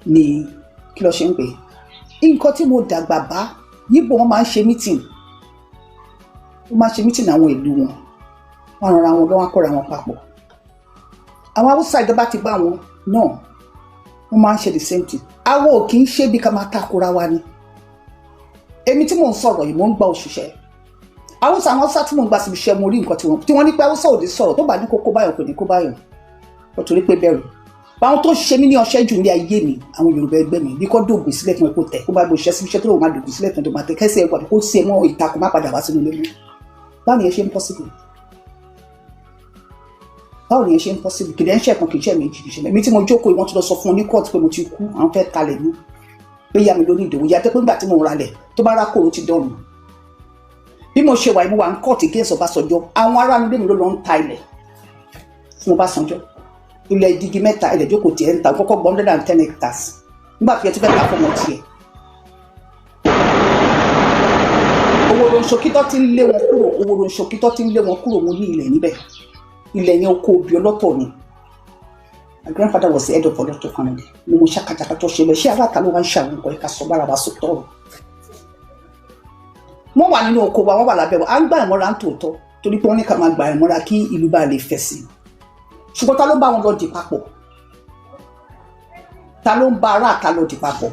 ni kí ló ṣe ń pè. Nǹkan tí mo dàgbà bá, yíbo wọn máa ń ṣe meeting. Wọ́n máa ń ṣe meeting àwọn ìlú wọn. Wọ́n ran ara wọn lọ́wọ́, kóra wọn papọ̀. Àwọn Haúsá ìjọba ti bá wọn náà, wọ́n máa ń ṣe the same thing. Àwọn ò kì í ṣe bí ká máa takora wa ni. Èmi tí mò ń sọ̀rọ̀ yìí, mò ń gba òṣìṣẹ́. Haúsá, àwọn Haúsá tí mò ń gba síbi iṣẹ́, mo rí nǹkan tí wọ́n ní pé Haúsá ò ní sọ̀rọ̀, tó bá ní kókó báyọ̀ kò ní kó báyọ̀. Ó torí pé bẹ̀rù. Báwọn tó ṣe mí ní ọṣẹ́ jù ní ayé mi, àwọn Yorùbá ẹgbẹ́ mi, bí kò dògùn sílẹ̀ fún ẹ kó tẹ̀, kó bá gbé òṣìṣẹ́ síbi iṣẹ́ tó lòun máa dògùn sílẹ̀ fún ẹ tó máa tẹ̀, kẹ́sì ẹ̀ gbàgbé kó sí ẹ mọ́ ìtakùn má padà wá sínú ilé mọ́. Báwo ni ẹ ṣe ń possible? Báwo ni ẹ ṣe ń possible? Kìdẹ́ ń ṣẹ̀kan kì í ṣe méjì kì í ṣe mẹ́rin. Èmi tí mo jókòó, wọ́n ti lọ sọ fún un ní court pé mo ti kú, àwọn fẹ́ talẹ̀ mí. Pé ìyá mi ló ní ìdòwú, ìyá tẹ́ pé nígbà tí mo ń ralẹ̀, tó bá rákòrò ti dọ̀rùn. Bí mo ṣe wà, mo wà ní court against Ọbásanjọ́, àwọn ará ilé mi ló lọ ń ta ilẹ̀ fún Ọbásanjọ́. Ilẹ̀ ìdígi mẹ́ta, ilẹ̀ jókòó tiẹ̀ ń ta, kọ́kọ́ gbọ́ 110 hectares. Nígbà tí ẹ ti fẹ́ ta fọmọ tiẹ̀. Òwòrò-Ṣókí tó ti ń lé wọn kúrò, Òwòrò-Ṣókí tó ti ń lé wọn kúrò, mo ní ilẹ̀ níbẹ̀. Ilẹ̀ yẹn oko obì ọlọ́tọ̀ ni. My grandfather was the head of ọlọ́tọ̀ family. Mo mọ ṣàkàtàkà tó ṣe lọ, ṣé aláta ló wá ń ṣàwọn nǹkan ẹ̀ka sọ bára wa sọ tọrọ. Wọ́n wà nínú oko wa, wọ́n wà lábẹ́ wa, à ń gbà ìmọ̀ra ń tòótọ́ torí pé wọ́n ní ká máa gbà ìmọ̀ra kí ìlú bá lè fẹ̀ sí i. Ṣùgbọ́n ta ló bá wọn lọ dì papọ̀? Ta ló ń bá ará àta lọ dì papọ̀?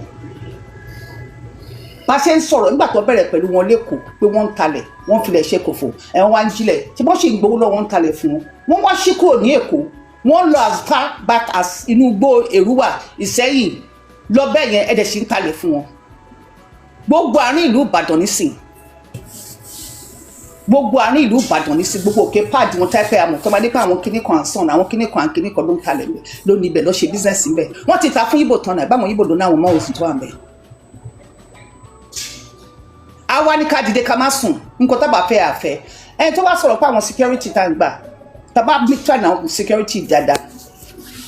Bá a ṣe ń sọ̀rọ̀ nígbà tó bẹ̀rẹ̀ pẹ̀lú wọn lẹ́kọ̀ọ́ pé wọ́n ń talẹ̀, wọ́n filẹ̀ ṣe kòfò, ẹ̀wọ̀n wá ń jílẹ̀, tí wọ́n sì ń gbowó lọ́wọ́ ń talẹ̀ fún wọn. Wọ́n wá sí kúrò ní Èkó, wọ́n lọ as far back as inú igbó Èrúwà, Ìsẹ́yìn, lọ bẹ́ẹ̀ yẹn ẹ̀dẹ̀ sì ń talẹ̀ fún wọn. Gbogbo àárín ìlú Ìbàdàn nísìn, gbogbo àárín ìlú Ìbàdàn nísìn, gbogbo òkè páàdì wọn táìpẹ́ àmọ̀ tó máa dé pé àwọn kinní kan àǹsán, àwọn kinní kan àǹkinní kan ló ń talẹ̀ ló ní ibẹ̀ lọ́ ṣe bísíǹsì ńbẹ̀. Wọ́n ti ta fún Ìgbò tán náà, báwọn Ìgbò ló ní àwọn mọ́ òsì tó wà ńbẹ̀. Àwa ní ká dìde ká má sùn, nǹkan tábà fẹ́ àfẹ́. Ẹni tó wá sọ̀rọ̀ pé àwọn security tá ń gbà, Tá a bá bí try na security dáadáa,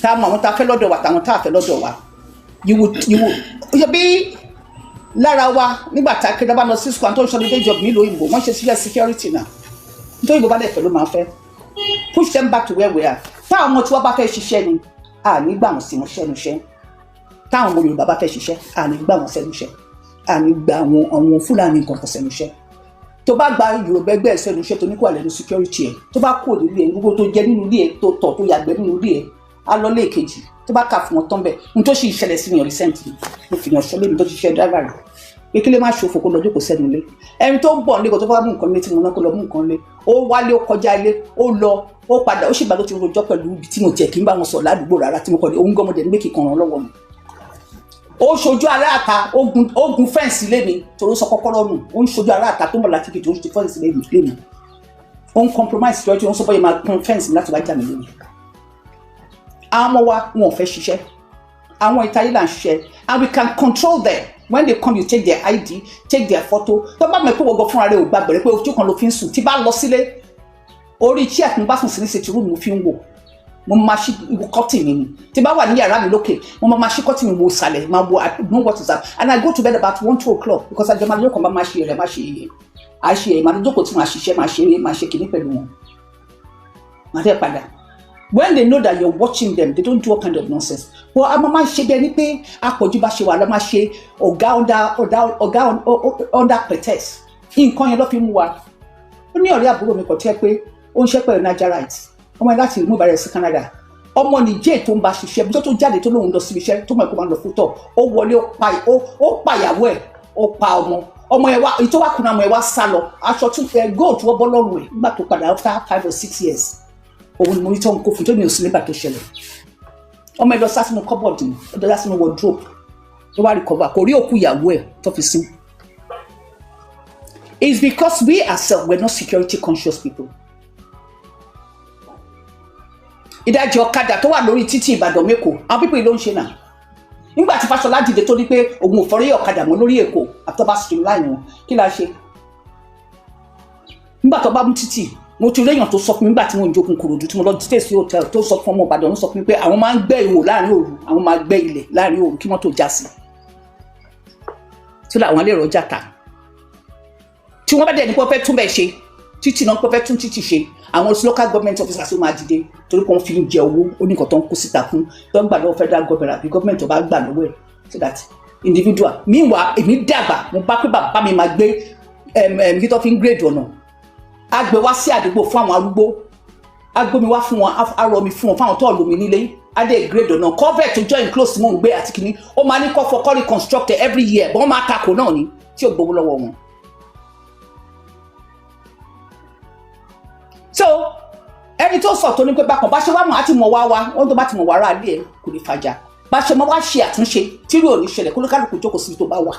tá a mọ àwọn tá a fẹ́ lọ́dọ̀ wa àtàwọn tá a fẹ́ lọ́dọ̀ wa, you will yẹ bí lára wa. Nígbà tá a kéré, bá lọ sí school, àwọn tó ń sọ ní job nílùú òyìnbó, wọ́n ṣe sílẹ̀ security náà. Nítorí òyìnbó bá dẹ̀ fẹ́ ló máa fẹ́ push them back to where we are. Táwọn ọmọ tí wọ́n bá fẹ́ ṣiṣẹ́ ni, à ní gbà wọ́n sí wọn sẹ́nu iṣẹ́. Táwọn ọmọ Yorùbá bá fẹ́ ṣiṣẹ́, à ní gbà wọ́n sẹ́nu iṣẹ́, à ní gbà àwọn Fúlàní nǹkan kan sẹ́nu iṣẹ́. Tó bá gba Yorùbá ẹgbẹ́ ẹ̀ sẹ́nu iṣẹ́, tó ní kó wà lẹ́nu security ẹ̀, tó bá kúrò nílé ẹ̀, gbogbo tó jẹ nínú ilé ẹ̀, tó tọ̀, tó yàgbẹ́ nínú ilé ẹ̀, á lọ lẹ́ẹ̀kejì. Tó bá kà fún wọn tán bẹ́ẹ̀, n tó sì ṣẹlẹ̀ sí mi recently, mo fi yàn ṣọlé mi tó ṣiṣẹ́ driver rẹ̀ pé kí lè má ṣòfò, kó lọ jókòó sẹ́nu ilé. Ẹni tó ń bọ̀ nílé, kó tó bá mú nǹkan lé tí mo ná, kó lọ mú nǹkan lé. Ó wálé, ó kọjá ilé, ó lọ, ó padà, ó sì bá tó ti rojọ́ pẹ̀lú ibi tí mo tiẹ̀ kí n bá wọn sọ̀rọ̀ ládùúgbò rárá, tí mo kọ́ ni òun gọ́mọdé ní méjì kan ràn lọ́wọ́ mi. Ó ṣojú aráàta, ó gun fence lé mi torí ó sọ kọ́kọ́rọ́ nù. Ó ń ṣojú aráàta tó ń bọ̀ láti kejì, ó ń ṣe fence lé mi. Ó ń compromise security, ó ń sọ bóyá máa kún fence mi láti wá jà mí lónìí. Àwọn ọmọ wa, wọn ò fẹ́ ṣiṣẹ́. Àwọn ìtayé là ń ṣiṣẹ́, and we can control them. When they come, you take their ID, take their photo. Tó bá mọ̀ pé wọ́n gbọ́ fúnra rẹ̀, ò gbàgbọ́ rẹ̀ pé ojú kan ló fi ń sùn. Tí bá lọ sílé, orí chair tí mo bá sùn sí ní sitting room, mo fi ń wò. Mo máa ṣí curtain mi ni. Tí bá wà ní yàrá mi lókè, mo máa ṣí curtain mi, wo ìsàlẹ̀, máa wo. I know what is up, and I go to bed about 1, 2 o'clock because àjọ máa lókàn bá máa ṣe rẹ̀, máa ṣe iye àṣe ẹ̀, máa jókòó tí máa ṣiṣẹ́, máa ṣeré, máa ṣe kìíní pẹ̀lú wọn, máa fẹ́ padà. When they know that you're watching them, they don't do all kind of nonsense. But a máa ṣe bí ẹni pé àpọ̀jù bá ṣe wà lọ́, máa ṣe ọ̀gá under ọ̀gá ọ̀gá under pretext. Nǹkan yẹn ló fi mú wa. Ó ní ọ̀rẹ́ àbúrò mi kò tí ẹ pé ó ń ṣe pẹ̀lú Nigerite, ọmọ yẹn láti ìlú ìbàrẹ̀ sí Canada, ọmọ Nìjẹ́ tó ń bá ṣiṣẹ́. Bí tó jáde, tó lóun lọ síbi iṣẹ́, tó mọ̀ ẹ́ kó máa lọ fún tọ̀, ó wọlé, ó pa ìyàwó ẹ̀, ó pa ọmọ. Ọmọ yẹn wá, ìtọ́ wá kùnà, ọmọ yẹn wá sá lọ. Aṣọ tún ẹ gold wọ́n bọ́ lọ́rùn ẹ̀. Nígbà tó padà after 5 or 6 years, òun ni mo rí tó ń kó fún tó mi ò sí nígbà tó ṣẹlẹ̀. Ọmọ ẹ lọ sá sínú cupboard ni, ó lọ sá sínú wardrobe, ló wá recover, kò rí òkú ìyàwó ẹ̀ tó fi sín. It's because we ourselves, we're not security conscious people. Ìdajì ọ̀kadà tó wà lórí títì Ìbàdàn mẹ́kọ̀ọ́, àwọn people ló ń ṣe náà. Nígbà tí Fáṣọlá dìde tó ní pé òun ò fọrí ọ̀kadà mọ́ lórí Èkó, àtọ́bá streamline wọn, kí la ṣe? Nígbà tó bá mú títì, mo ti réyàn tó sọ fún mi nígbà tí mo ń jogun Kòròdú, tí mo lọ títẹ̀ sí hòtẹ́ẹ̀lì, tó sọ fún ọmọ Ìbàdàn, ló sọ fún mi pé àwọn máa ń gbẹ́ ihò láàrin òru, àwọn máa gbẹ́ ilẹ̀ láàrin òru kí mọ́tò já sí tí làwọn lè rọjà ta. Tí wọ́n bá dẹ̀ ní pé wọ́n fẹ́ tún bẹ̀ ṣe títì náà, pé wọ́n fẹ́ tún títì ṣe, àwọn local government officers ó máa dìde torí pé wọ́n fi ń jẹ owó. Ó ní nǹkan tó ń kó síta fún tó ń gbà lọ́wọ́ federal government àbí government tó bá gbà lọ́wọ́ ẹ̀, so that individual. Meanwhile, èmi dàgbà, mo bá pé bàbá mi máa gbé kí tó fi ń grade ọ̀nà, á gbé wá sí àdúgbò fún àwọn arúgbó, á gbómi wá fún wọn, á rọ mi fún wọn, fáwọn tó lómi nílé, á dé grade ọ̀nà culvert tó join close mò ń gbé àti kìíní. Ó máa ní kọ́ fọ, kọ́ reconstruct every year, but wọ́n máa takò náà ni tí ò gbowó lọ́wọ́ wọn. So ẹni tó sọ tó ní pé bákan bá ṣe wá mọ̀ á ti mọ̀ wá wá wọ́n, tó bá ti mọ̀ wá rà lé ẹ̀, kò lè fàjà. Bá ṣe mọ́ wá ṣe àtúnṣe tí rí òní ṣẹlẹ̀, kó lókàlùkù jókòó síbi tó bá wà.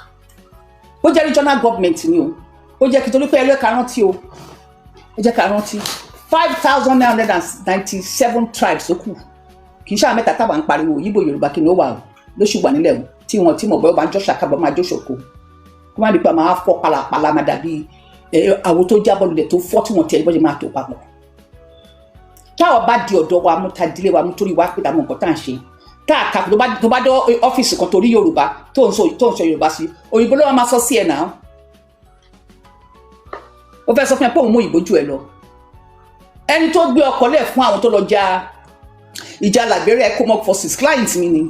Ó jẹ́ regional government ni o, ó jẹ́ kí torí pé ẹ ká rántí o, ẹ jẹ́ ká rántí 5,997 tribes ó kù. Kì í ṣe àwọn mẹ́ta táwa ń pariwo, Yíbò, Yorùbá, kí ni ó wà o lóṣù wà nílẹ̀ o, tí wọ́n tí mọ̀ bọ́ bá ń jọ́ ṣàkàbọ̀ máa jó ṣòkò, kó má di pé máa fọ́ pàlàpàlà, máa dàbí àwo tó jábọ́ lulẹ̀ tó fọ́, tí wọ́n tiẹ̀ bọ́ ṣe máa tó papọ̀. Táwa bá di ọ̀dọ́ wa mú, ta dílé wa mú, torí wa pé táwọn nǹkan tá à ń ṣe tá a takò, tó bá dọ́ ọ́fíìsì kan torí Yorùbá tó ń sọ Yorùbá sí, òyìnbó ló máa sọ sí ẹ̀ náà. Ó fẹ́ sọ fún ẹ pé òun mú ìbójú ẹ lọ. Ẹni tó gbé ọkọ̀ lẹ̀ fún àwọn tó lọ ja ìjà Liberia, ECOMOG forces, client mi ni.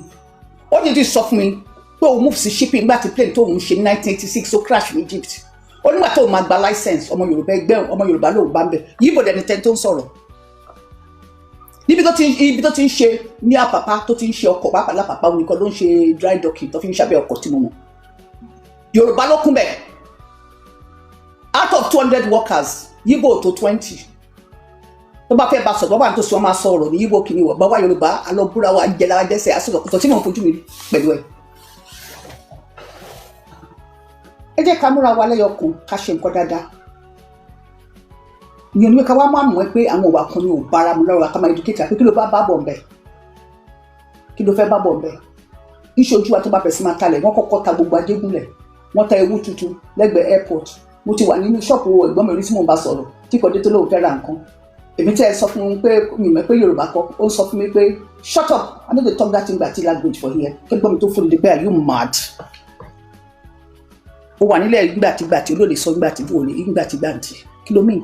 Ó dídí sọ fún mi pé òun move sí shipping nígbà tí plane tó òun ṣe ní 1986 ó crash ní Egypt. Ó nígbà tó òun máa gba license, ọmọ Yorùbá ẹgbẹ́, ọmọ Yorùbá lòun bá ń bẹ̀. Yíbo dẹni tẹni tó ń sọ̀rọ̀. Níbi tó ti ibi tó ti ń ṣe ní Àpàpá, tó ti ń ṣe ọkọ̀ pàápàá lápapá, òun nìkan ló ń ṣe dry docking tó fi ń ṣàbẹ̀ ọkọ̀ tí mo mọ̀. Yorùbá ló kún bẹ̀. Out of 200 workers, Yíbo tó 20. Tó bá fẹ́ bá sọ̀rọ̀, bá tó sọ, máa sọ ọ̀rọ̀ ní Yíbo kìíní wọ̀ bá wá Yorùbá alọ́búra wa jẹ́ra jẹ́sẹ̀ àsọ̀rọ̀ kùtọ̀ tí mò ń fojú mi pẹ̀lú ẹ̀. Ẹ jẹ́ ká múra wa lẹ́yọkùn, ká ṣe nǹkan dáadáa. Ìyẹn ní ká wá máa mọ̀ ẹ́ pé àwọn ìwà kan ní ò bára mu lọ́rọ̀, ká máa educate pé kí ló bá bá bọ̀ ńbẹ̀, kí ló fẹ́ bá bọ̀ ńbẹ̀. Níṣojú wa, tó bá bẹ̀rẹ̀ sí máa talẹ̀, wọ́n kọ́kọ́ ta gbogbo Ajégúnlẹ̀, wọ́n ta ewu tuntun lẹ́gbẹ̀ẹ́ airport. Mo ti wà nínú ṣọ́ọ̀bù ẹ̀gbọ́n mi rí tí mò ń bá sọ̀rọ̀, tí kò dé tó lóun fẹ́ ra nǹkan. Èmi tẹ́ ẹ sọ fún mi pé mi mọ̀ pé Yorùbá kọ́, ó ń sọ fún mi pé, "Shut up, I no dey talk that Ngbàtí language for here." Kẹ́gbọ́n mi tó fún mi pé, "Are you mad?" Ó wà nílẹ̀ Ngbàtí, ó lè sọ Ngbàtí, ó lè Ngbàtí gbàǹtì. Kí ló mean?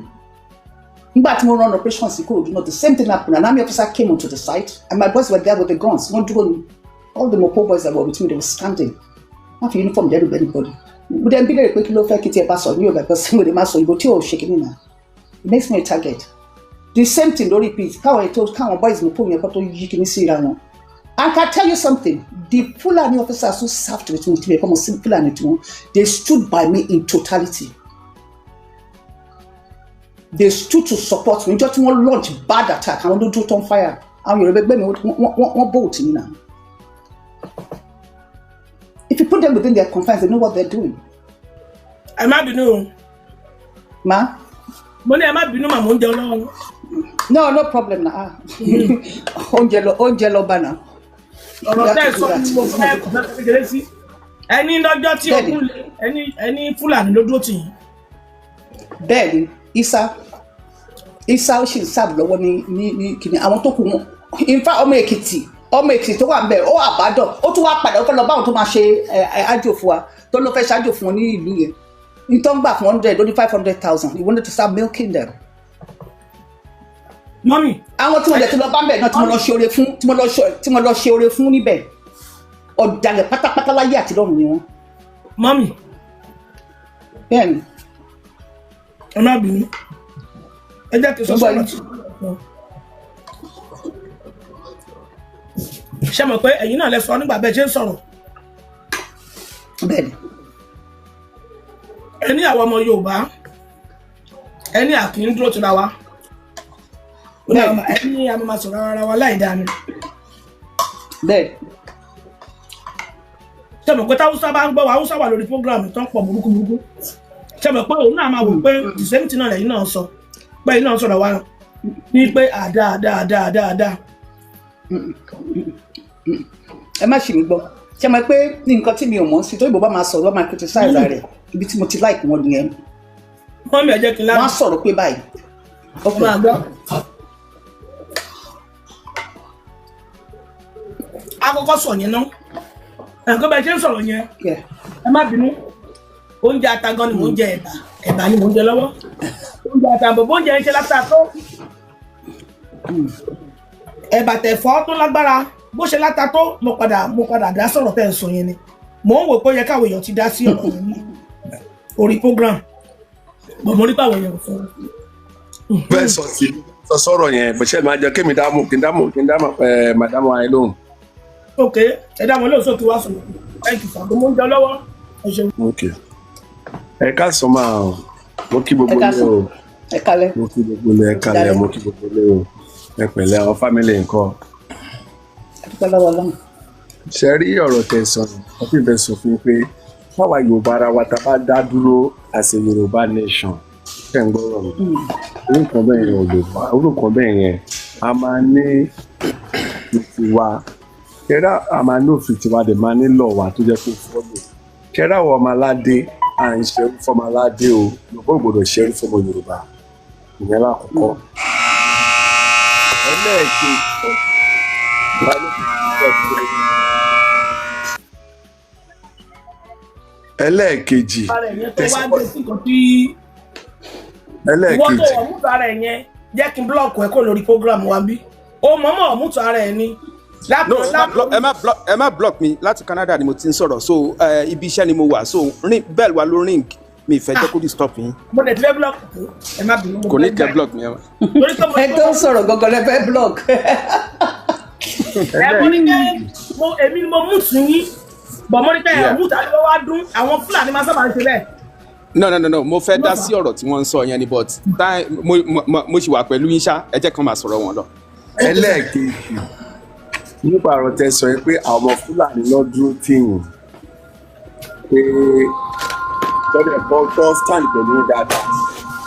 Nígbà tí mo run operations sí Ìkòròdú náà, the same thing happened. An army officer came onto the site and my boys were there with the guns. Wọ́n dúró ni. All the mopo boys that were with me, they were standing. Wọ́n fi uniform dẹ́rù bẹ́ anybody. Mo dẹ̀ ń bí léèrè pé kí ló fẹ́ kí tiẹ̀ bá sọ ní Yorùbá, because mo lè máa sọ ìbò tí ò ṣe kí nìyà. It makes me a target. The same thing lórí pit, káwọn ètò káwọn boys mopo yẹn kó tó yí kíní sí ra wọn. I can tell you something, the Fulani officers who served with me, tí mo kọ́ mọ̀ sí Fulani tí wọ́n, they stood by me in totality. They stood to support me. Níjọ́ tí wọ́n launch bad attack, àwọn ló dúró tó ń fire. Àwọn Yorùbá ẹgbẹ́ mi, wọ́n bolt mi náà. If you put them within their confines, they know what they're doing. Ẹ má bínú o. Ma? Mo ní ẹ má bínú màmú, oúnjẹ ọlọ́run. No, no problem na. Ah. Oúnjẹ lọ, oúnjẹ lọ bá na. Ọ̀rọ̀ tẹ́ ẹ sọ fún mi, mo fẹ́ kò fẹ́ kékeré sí. Ẹni lọ́jọ́ tí ogun lé ẹni Fúlàní ló dúró tì yín. Bẹ́ẹ̀ni, Isa ó sì ń sáàbù lọ́wọ́ ní kìnìún àwọn tó kù wọn. In fact, ọmọ Èkìtì tó wà níbẹ̀, ó àbádọ́, ó tún wá padà, ó fẹ́ lọ báwọn tó máa ṣe ẹ ájò fún wa, tó ló fẹ́ ṣáájò fún wọn ní ìlú yẹn. Ní tó ń gbà fún 100, ó ní 500,000. He wanted to start milking them. Mọ́mì. Àwọn tí wọ́n jẹ́ tó lọ bá ń bẹ̀ náà, tí mo lọ ṣe oore fún, tí mo lọ ṣe oore fún níbẹ̀, ọ̀dàlẹ̀ pátápátá láyé àti lọ́run ni wọ́n. Mọ́mì. Bẹ́ẹ̀ni. Ẹ má bínú, ẹ jẹ́ kí n sọ sọ̀rọ̀ tí ṣe mọ̀ pé ẹ̀yin náà lẹ sọ nígbà bẹ́ẹ̀ ṣe ń sọ̀rọ̀. Bẹ́ẹ̀ni. Ẹni àwọn ọmọ Yorùbá, ẹni àkì ń dúró tira wa, ẹni a máa sọ̀rọ̀ ara wa láì dáa ni. Bẹ́ẹ̀ni. Ṣe mọ̀ pé táwùsá bá ń gbọ́ wa, Haúsá wà lórí program tó ń pọ̀ burúkú burúkú, ṣe mọ̀ pé òun náà máa wò pé the same thing náà lẹ́yìn náà sọ, pé ẹ̀yin náà sọ̀rọ̀ wa ní pé àdá àdá àdá àdá àdá. Ẹ má ṣì mí gbọ́. Ṣe mọ̀ pé nǹkan tí mi ò mọ̀ sí tó ìbò bá máa sọ̀rọ̀, máa criticize rẹ̀, ibi tí mo ti like wọn nìyẹn. Mọ́mí, ẹ jẹ́ kí n lára. Wọ́n á sọ̀rọ̀ pé báyìí. Ok, máa gbọ́. Akọ́kọ́ sọ yẹn náà, ẹ̀kọ́ bẹ́ẹ̀ ṣe ń sọ̀rọ̀ yẹn, ẹ má bínú, oúnjẹ ata gan ni mò ń jẹ, ẹ̀bà ni mò ń jẹ lọ́wọ́, oúnjẹ ata bò, bóúnjẹ ń ṣe láta tó, ẹ̀bà tẹ̀fọ́ tó lágbára bó ṣe láta tó, mo padà dá sọ̀rọ̀ tẹ̀ ń sọ yẹn ni. Mò ń wò pé ó yẹ káwọn èèyàn ti dá sí ọ̀rọ̀ yẹn ní orí program bọ̀, mo rí pàwọn èèyàn fún Bẹ́ẹ̀ sọ sí sọ sọ̀rọ̀ yẹn bó ṣe máa jẹ kémi dáàmú kí n dáàmú kí n dáàmú ẹ màdámù ayé lóhùn. Ok, ẹ dá wọn lóhùn sókè wá sọ̀rọ̀. Thank you sir, mo ń jẹ lọ́wọ́, ẹ ṣeun. Ok, ẹ káàsán máa o, mo kí gbogbo ilé o. Ẹ kálẹ́. Mo kí gbogbo ilé, ẹ kálẹ́, mo kí gbogbo ilé o, ẹ pẹ̀lẹ́, àwọn family nǹkan. A dúpẹ́ lọ́wọ́ Ọlọ́run. Ṣe rí ọ̀rọ̀ tẹ́ sọ, wọ́n sì fẹ́ sọ fún mi pé káwa Yorùbá ara wa ta bá dá dúró as a Yorùbá nation, ṣe ń gbọ́rọ̀ mi, orúkọ bẹ́ẹ̀ yẹn ò lè wá, orúkọ bẹ́ẹ̀ yẹn a máa ní tiwa kẹ́rà, a máa ní òfin tiwa, dẹ̀ máa ní lọ̀ wá tó jẹ́ kó fọ́lọ̀ kẹ́rà. Àwọn ọmọ aládé à ń ṣerú fọmọ aládé o. Yorùbá ò gbọdọ̀ ṣerú fọmọ Yorùbá. Ìyẹn lákọ̀ọ́kọ́. Ẹlẹ́ẹ̀kejì, ẹlẹ́ẹ̀kejì. Ara ẹ̀ yẹn tó wá dé sí nǹkan tí ìwọ tó ẹlẹ́ẹ̀kejì. Ọ̀mùtò ara ẹ̀ yẹn, jẹ́ kí n block ẹ̀ kó lórí program wa bí o mọ̀ọ́mọ̀ ọ̀mùtò ara ẹ̀ ni. No, ẹ má block, ẹ má block mi. Láti Canada ni mo ti ń sọ̀rọ̀, so ibi iṣẹ́ ni mo wà, so ring bell wa ló ring, mi ì fẹ́ jẹ́ kó disturb yín. Mo dẹ̀ ti fẹ́ block tó, ẹ má bínú, mo Kò ní fẹ́ kẹ́ gbà. block mi, ẹ má. Torí pé mo Ẹ tó ń sọ̀rọ̀ gangan lẹ fẹ́ block. Ẹ mo ní pé mo èmi ni mo mute yín bọ̀, mo ní pé ẹ mute àdúgbò wa dún. Àwọn Fúlàní máa sábà ń ṣe bẹ́ẹ̀. No, no, no, no, mo fẹ́ dá sí ọ̀rọ̀ tí wọ́n ń sọ yẹn ni, but mo ṣì wà pẹ̀lú yín ṣá, ẹ jẹ́ kán máa sọ̀rọ̀ wọn lọ. Ẹlẹ́ẹ̀kejì, nípa ọ̀rọ̀ tẹ́ sọ yẹn pé àwọn ọmọ Fúlàní lọ dúró tìyìn, pé tọ́lẹ̀ bọ́ tọ́ stand pẹ̀lú yín dáadáa.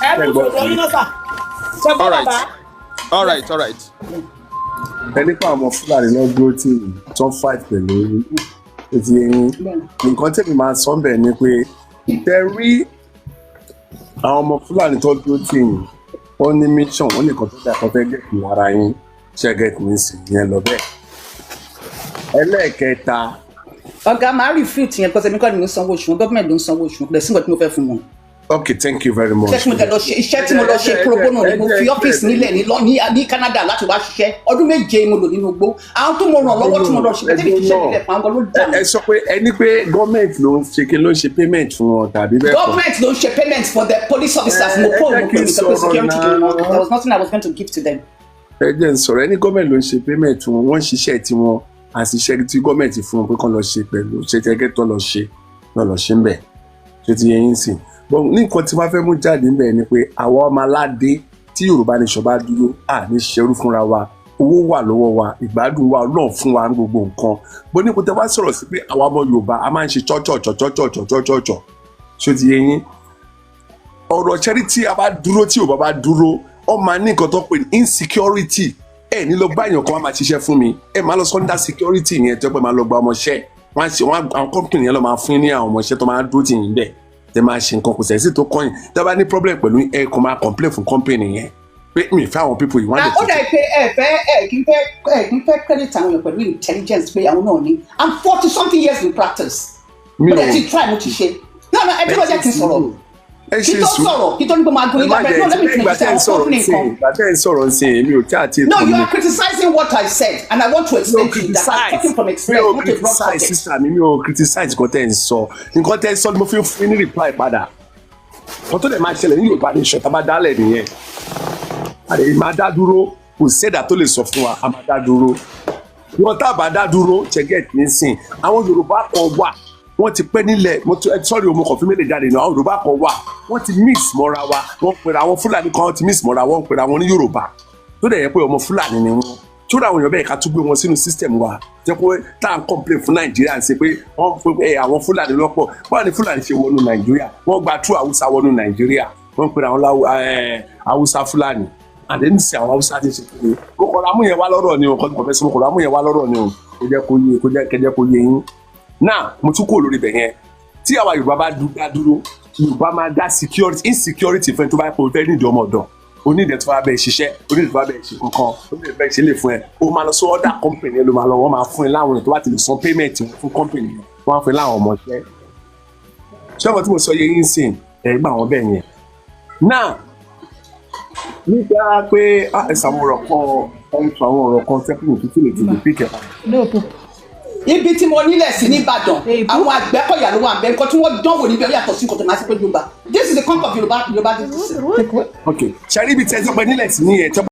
Ẹ mute ọ̀dọ̀ yín náà sà, ṣe gbọ́ All right. bàbá. All right. Ẹ nípa àwọn ọmọ Fúlàní lọ dúró tìyìn tó fight pẹ̀lú yín ètí yín. Nǹkan tẹ̀mí máa sọ bẹ́ẹ̀ ni pé tẹ rí àwọn ọmọ Fúlàní tó dúró tìyìn, Wọ́n ní mission, wọ́n ní nǹkan tó dà kó fẹ́ gẹ̀ẹ́tì lára yín. Ṣé get mi sì yẹn lọ bẹ́ẹ̀. Ẹlẹ́ẹ̀kẹta. Ọ̀gá, máa refute yẹn because èmi kọ́ ni mo ń sanwó oṣù wọn, gọ́ọ̀mẹ̀ntì ló ń sanwó oṣù wọn, kò dẹ̀ sí nǹkan tí mo fẹ́ fún wọn. Okay, thank you very much. Iṣẹ́ tí mo lọ ṣe pro bono ni. Mo fi ọ́fíìsì nílẹ̀ ní Canada láti wá ṣiṣẹ́. Ọdún 7 mo lò nínú igbó. Àwọn tó mo ràn lọ́wọ́ tí mo lọ ṣe, tẹ́lẹ̀ fi ṣiṣẹ́ nílẹ̀ fún àwọn ló dà mí. Ẹ sọ pé ẹni pé gọ́ọ̀mẹ̀ntì ló ń ṣe kí ló ń ṣe payment fún wọn tàbí bẹ́ẹ̀ kọ́. Government ló ń ṣe payment for the police officers. Mo kó Ẹ òun jẹ́ kí n pẹ̀lú sọ̀rọ̀ security náà. ni wọn. There was nothing I was going to give to them. Ẹ jẹ́ n sọ̀rọ̀. Ẹni gọ́ọ̀mẹ̀ntì ló ń ṣe payment fún wọn, wọ́n ń ṣiṣẹ́ tiwọn àti iṣẹ́ tí gọ́ọ̀mẹ̀ntì fún wọn pé kán lọ ṣe pẹ̀lú ṣe tẹ́gẹ́ tó lọ ṣe náà lọ ṣe ń bẹ̀. Ṣé ti yẹ yín sìn? Bọ́n ní nǹkan tí wọ́n fẹ́ mú jáde ń bẹ̀ ni pé àwa ọmọ aládé, tí Yorùbá nation bá dúró, à ní ṣerú fúnra wa. Owó wà lọ́wọ́ wa, ìgbádùn wa, Ọlọ́run fún wa ní gbogbo nǹkan bó ní kó tẹ wá sọ̀rọ̀ sí pé àwa ọmọ Yorùbá a máa ń ṣe chọ́chọ̀chọ̀chọ̀chọ̀chọ̀chọ̀. Ṣé ti yé yín? Ọ̀rọ̀ ṣẹ́rí, tí a bá dúró, tí Yorùbá bá dúró, ọ máa ní nǹkan tó pè ní insecurity. Ẹ ní lọ bá èèyàn kan wá máa ṣiṣẹ́ fún mi, ẹ máa lọ sọ́ndà security yẹn tó pé máa lọ gba ọmọọṣẹ́. Wọ́n á ṣe wọ́n àwọn company yẹn lọ máa fún ní àwọn ọmọọṣẹ́ tó máa dúró tì yín bẹ́ẹ̀ tẹ máa ṣe nǹkan. Kò sẹ́sì tó kọ́yìn. Tẹ́ bá ní problem pẹ̀lú ẹ, kò máa complain fún company yẹn pé mi fẹ́ àwọn people yìí, wọ́n á Ah, dẹ̀ ó dà pé ẹ kì í fẹ́ credit àwọn èèyàn pẹ̀lú intelligence pé àwọn náà ní. I'm 40 something years in practice. Mi Mo ò dẹ̀ ti try, mo ti ṣe. No, ẹ dúró, jẹ́ kí n sọ̀rọ̀. Ẹ Kí ṣe tó sùúrù. sọ̀rọ̀, kí tó ní pé máa gun Ẹ ilé má abẹ́rẹ́. jẹ́ No, let me ìgbà finish. tẹ́ ń Àwọn sọ̀rọ̀ company sí kan. ìgbà tẹ́ ń sọ̀rọ̀ sí, èmi ò tí àti No, you are criticizing what I said and I want to explain to you that I'm talking from Mi experience, ò not a broad criticize, subject. sister mi. Mi ò criticize nǹkan tẹ́ ń sọ. Nǹkan tẹ́ ń sọ ni mo fi ń fún yín ní reply padà. Nǹkan tó dẹ̀ máa ṣẹlẹ̀ ní Yorùbá nation tá a bá dálẹ̀ nìyẹn. A lè máa dá dúró, kò sẹ́dà tó lè sọ fún wa, a máa dá dúró. Wọn tá a bá dá dúró, check nísìn, àwọn Yorùbá kan wà, wọ́n ti pẹ́ nílẹ̀. Mo tún sorry o, mo kàn fi mélòó jáde náà. Àwọn Yorùbá kan wà, wọ́n ti mix mọ́ra wa, wọ́n pera àwọn Fúlàní kan, wọ́n ti mix mọ́ra, wọ́n pera wọn ní Yorùbá, tó dẹ̀ yẹ pé ọmọ Fúlàní ni wọ́n. Tó dà àwọn èèyàn bẹ́ẹ̀, ká tún gbé wọn sínú system wa, jẹ́ pé tá à ń complain fún Nàìjíríà ń ṣe pé wọ́n fún ẹ àwọn Fúlàní lọ́pọ̀. Báwo ni Fúlàní ṣe wọnú Nàìjíríà? Wọ́n gba tú Haúsá wọnú Nàìjíríà, wọ́n pera àwọn Haúsá Fúlàní àdéhùn sí àwọn Haúsá ti ṣe kí ni. Mo kọ̀ọ̀rọ̀ amúyẹn wá lọ́rọ̀ ni o, kọ́ kọ̀ fẹ́ sọ, mo kọ̀ọ̀rọ̀ amúyẹn wá lọ́rọ̀ ni o, kò jẹ́ kó yé, kó jẹ́ kẹjẹ́ kó yé yín náà. Mo tún kúrò lórí ibẹ̀ yẹn. Tí àwa Yorùbá bá dá dúró, Yorùbá máa dá security, insecurity fún ẹ tó bá kó fẹ́ nídìí ọmọ ọ̀dọ̀, onídìí tó bá bẹ̀ ṣiṣẹ́, onídìí tó bá bẹ̀ ṣe kankan, onídìí tó bá ṣe lè fún ẹ, o máa lọ sí other company yẹn ló máa lọ, wọ́n máa fún ẹ láwọn èèyàn tó bá ti lè san payment wọn fún company yẹn, wọ́n á fún ẹ láwọn ọmọọṣẹ́. Ṣé ọmọ tí mo sọ yẹ yín sìn? Ẹ gbà wọ́n bẹ́ẹ̀ yẹn náà nígbà pé ẹ sọ àwọn ọ̀rọ̀ kan, ẹ sọ àwọn ọ̀rọ̀ kan tẹ́kùn tuntun lè tètè píkẹ́. Ibi tí mo nílẹ̀ sí nìbàdàn, àwọn Àgbẹ̀kọ̀yà ló wà bẹ́ẹ̀. Nǹkan tí wọ́n dánwò níbẹ̀ ó yàtọ̀ sí nǹkan tó máa ṣe pé Yorùbá. This is the concept of Yorùbá, Yorùbá. Ok, ṣe rí ibi tí ẹ sọ pé nílẹ̀ sí ní ẹ̀ tẹ́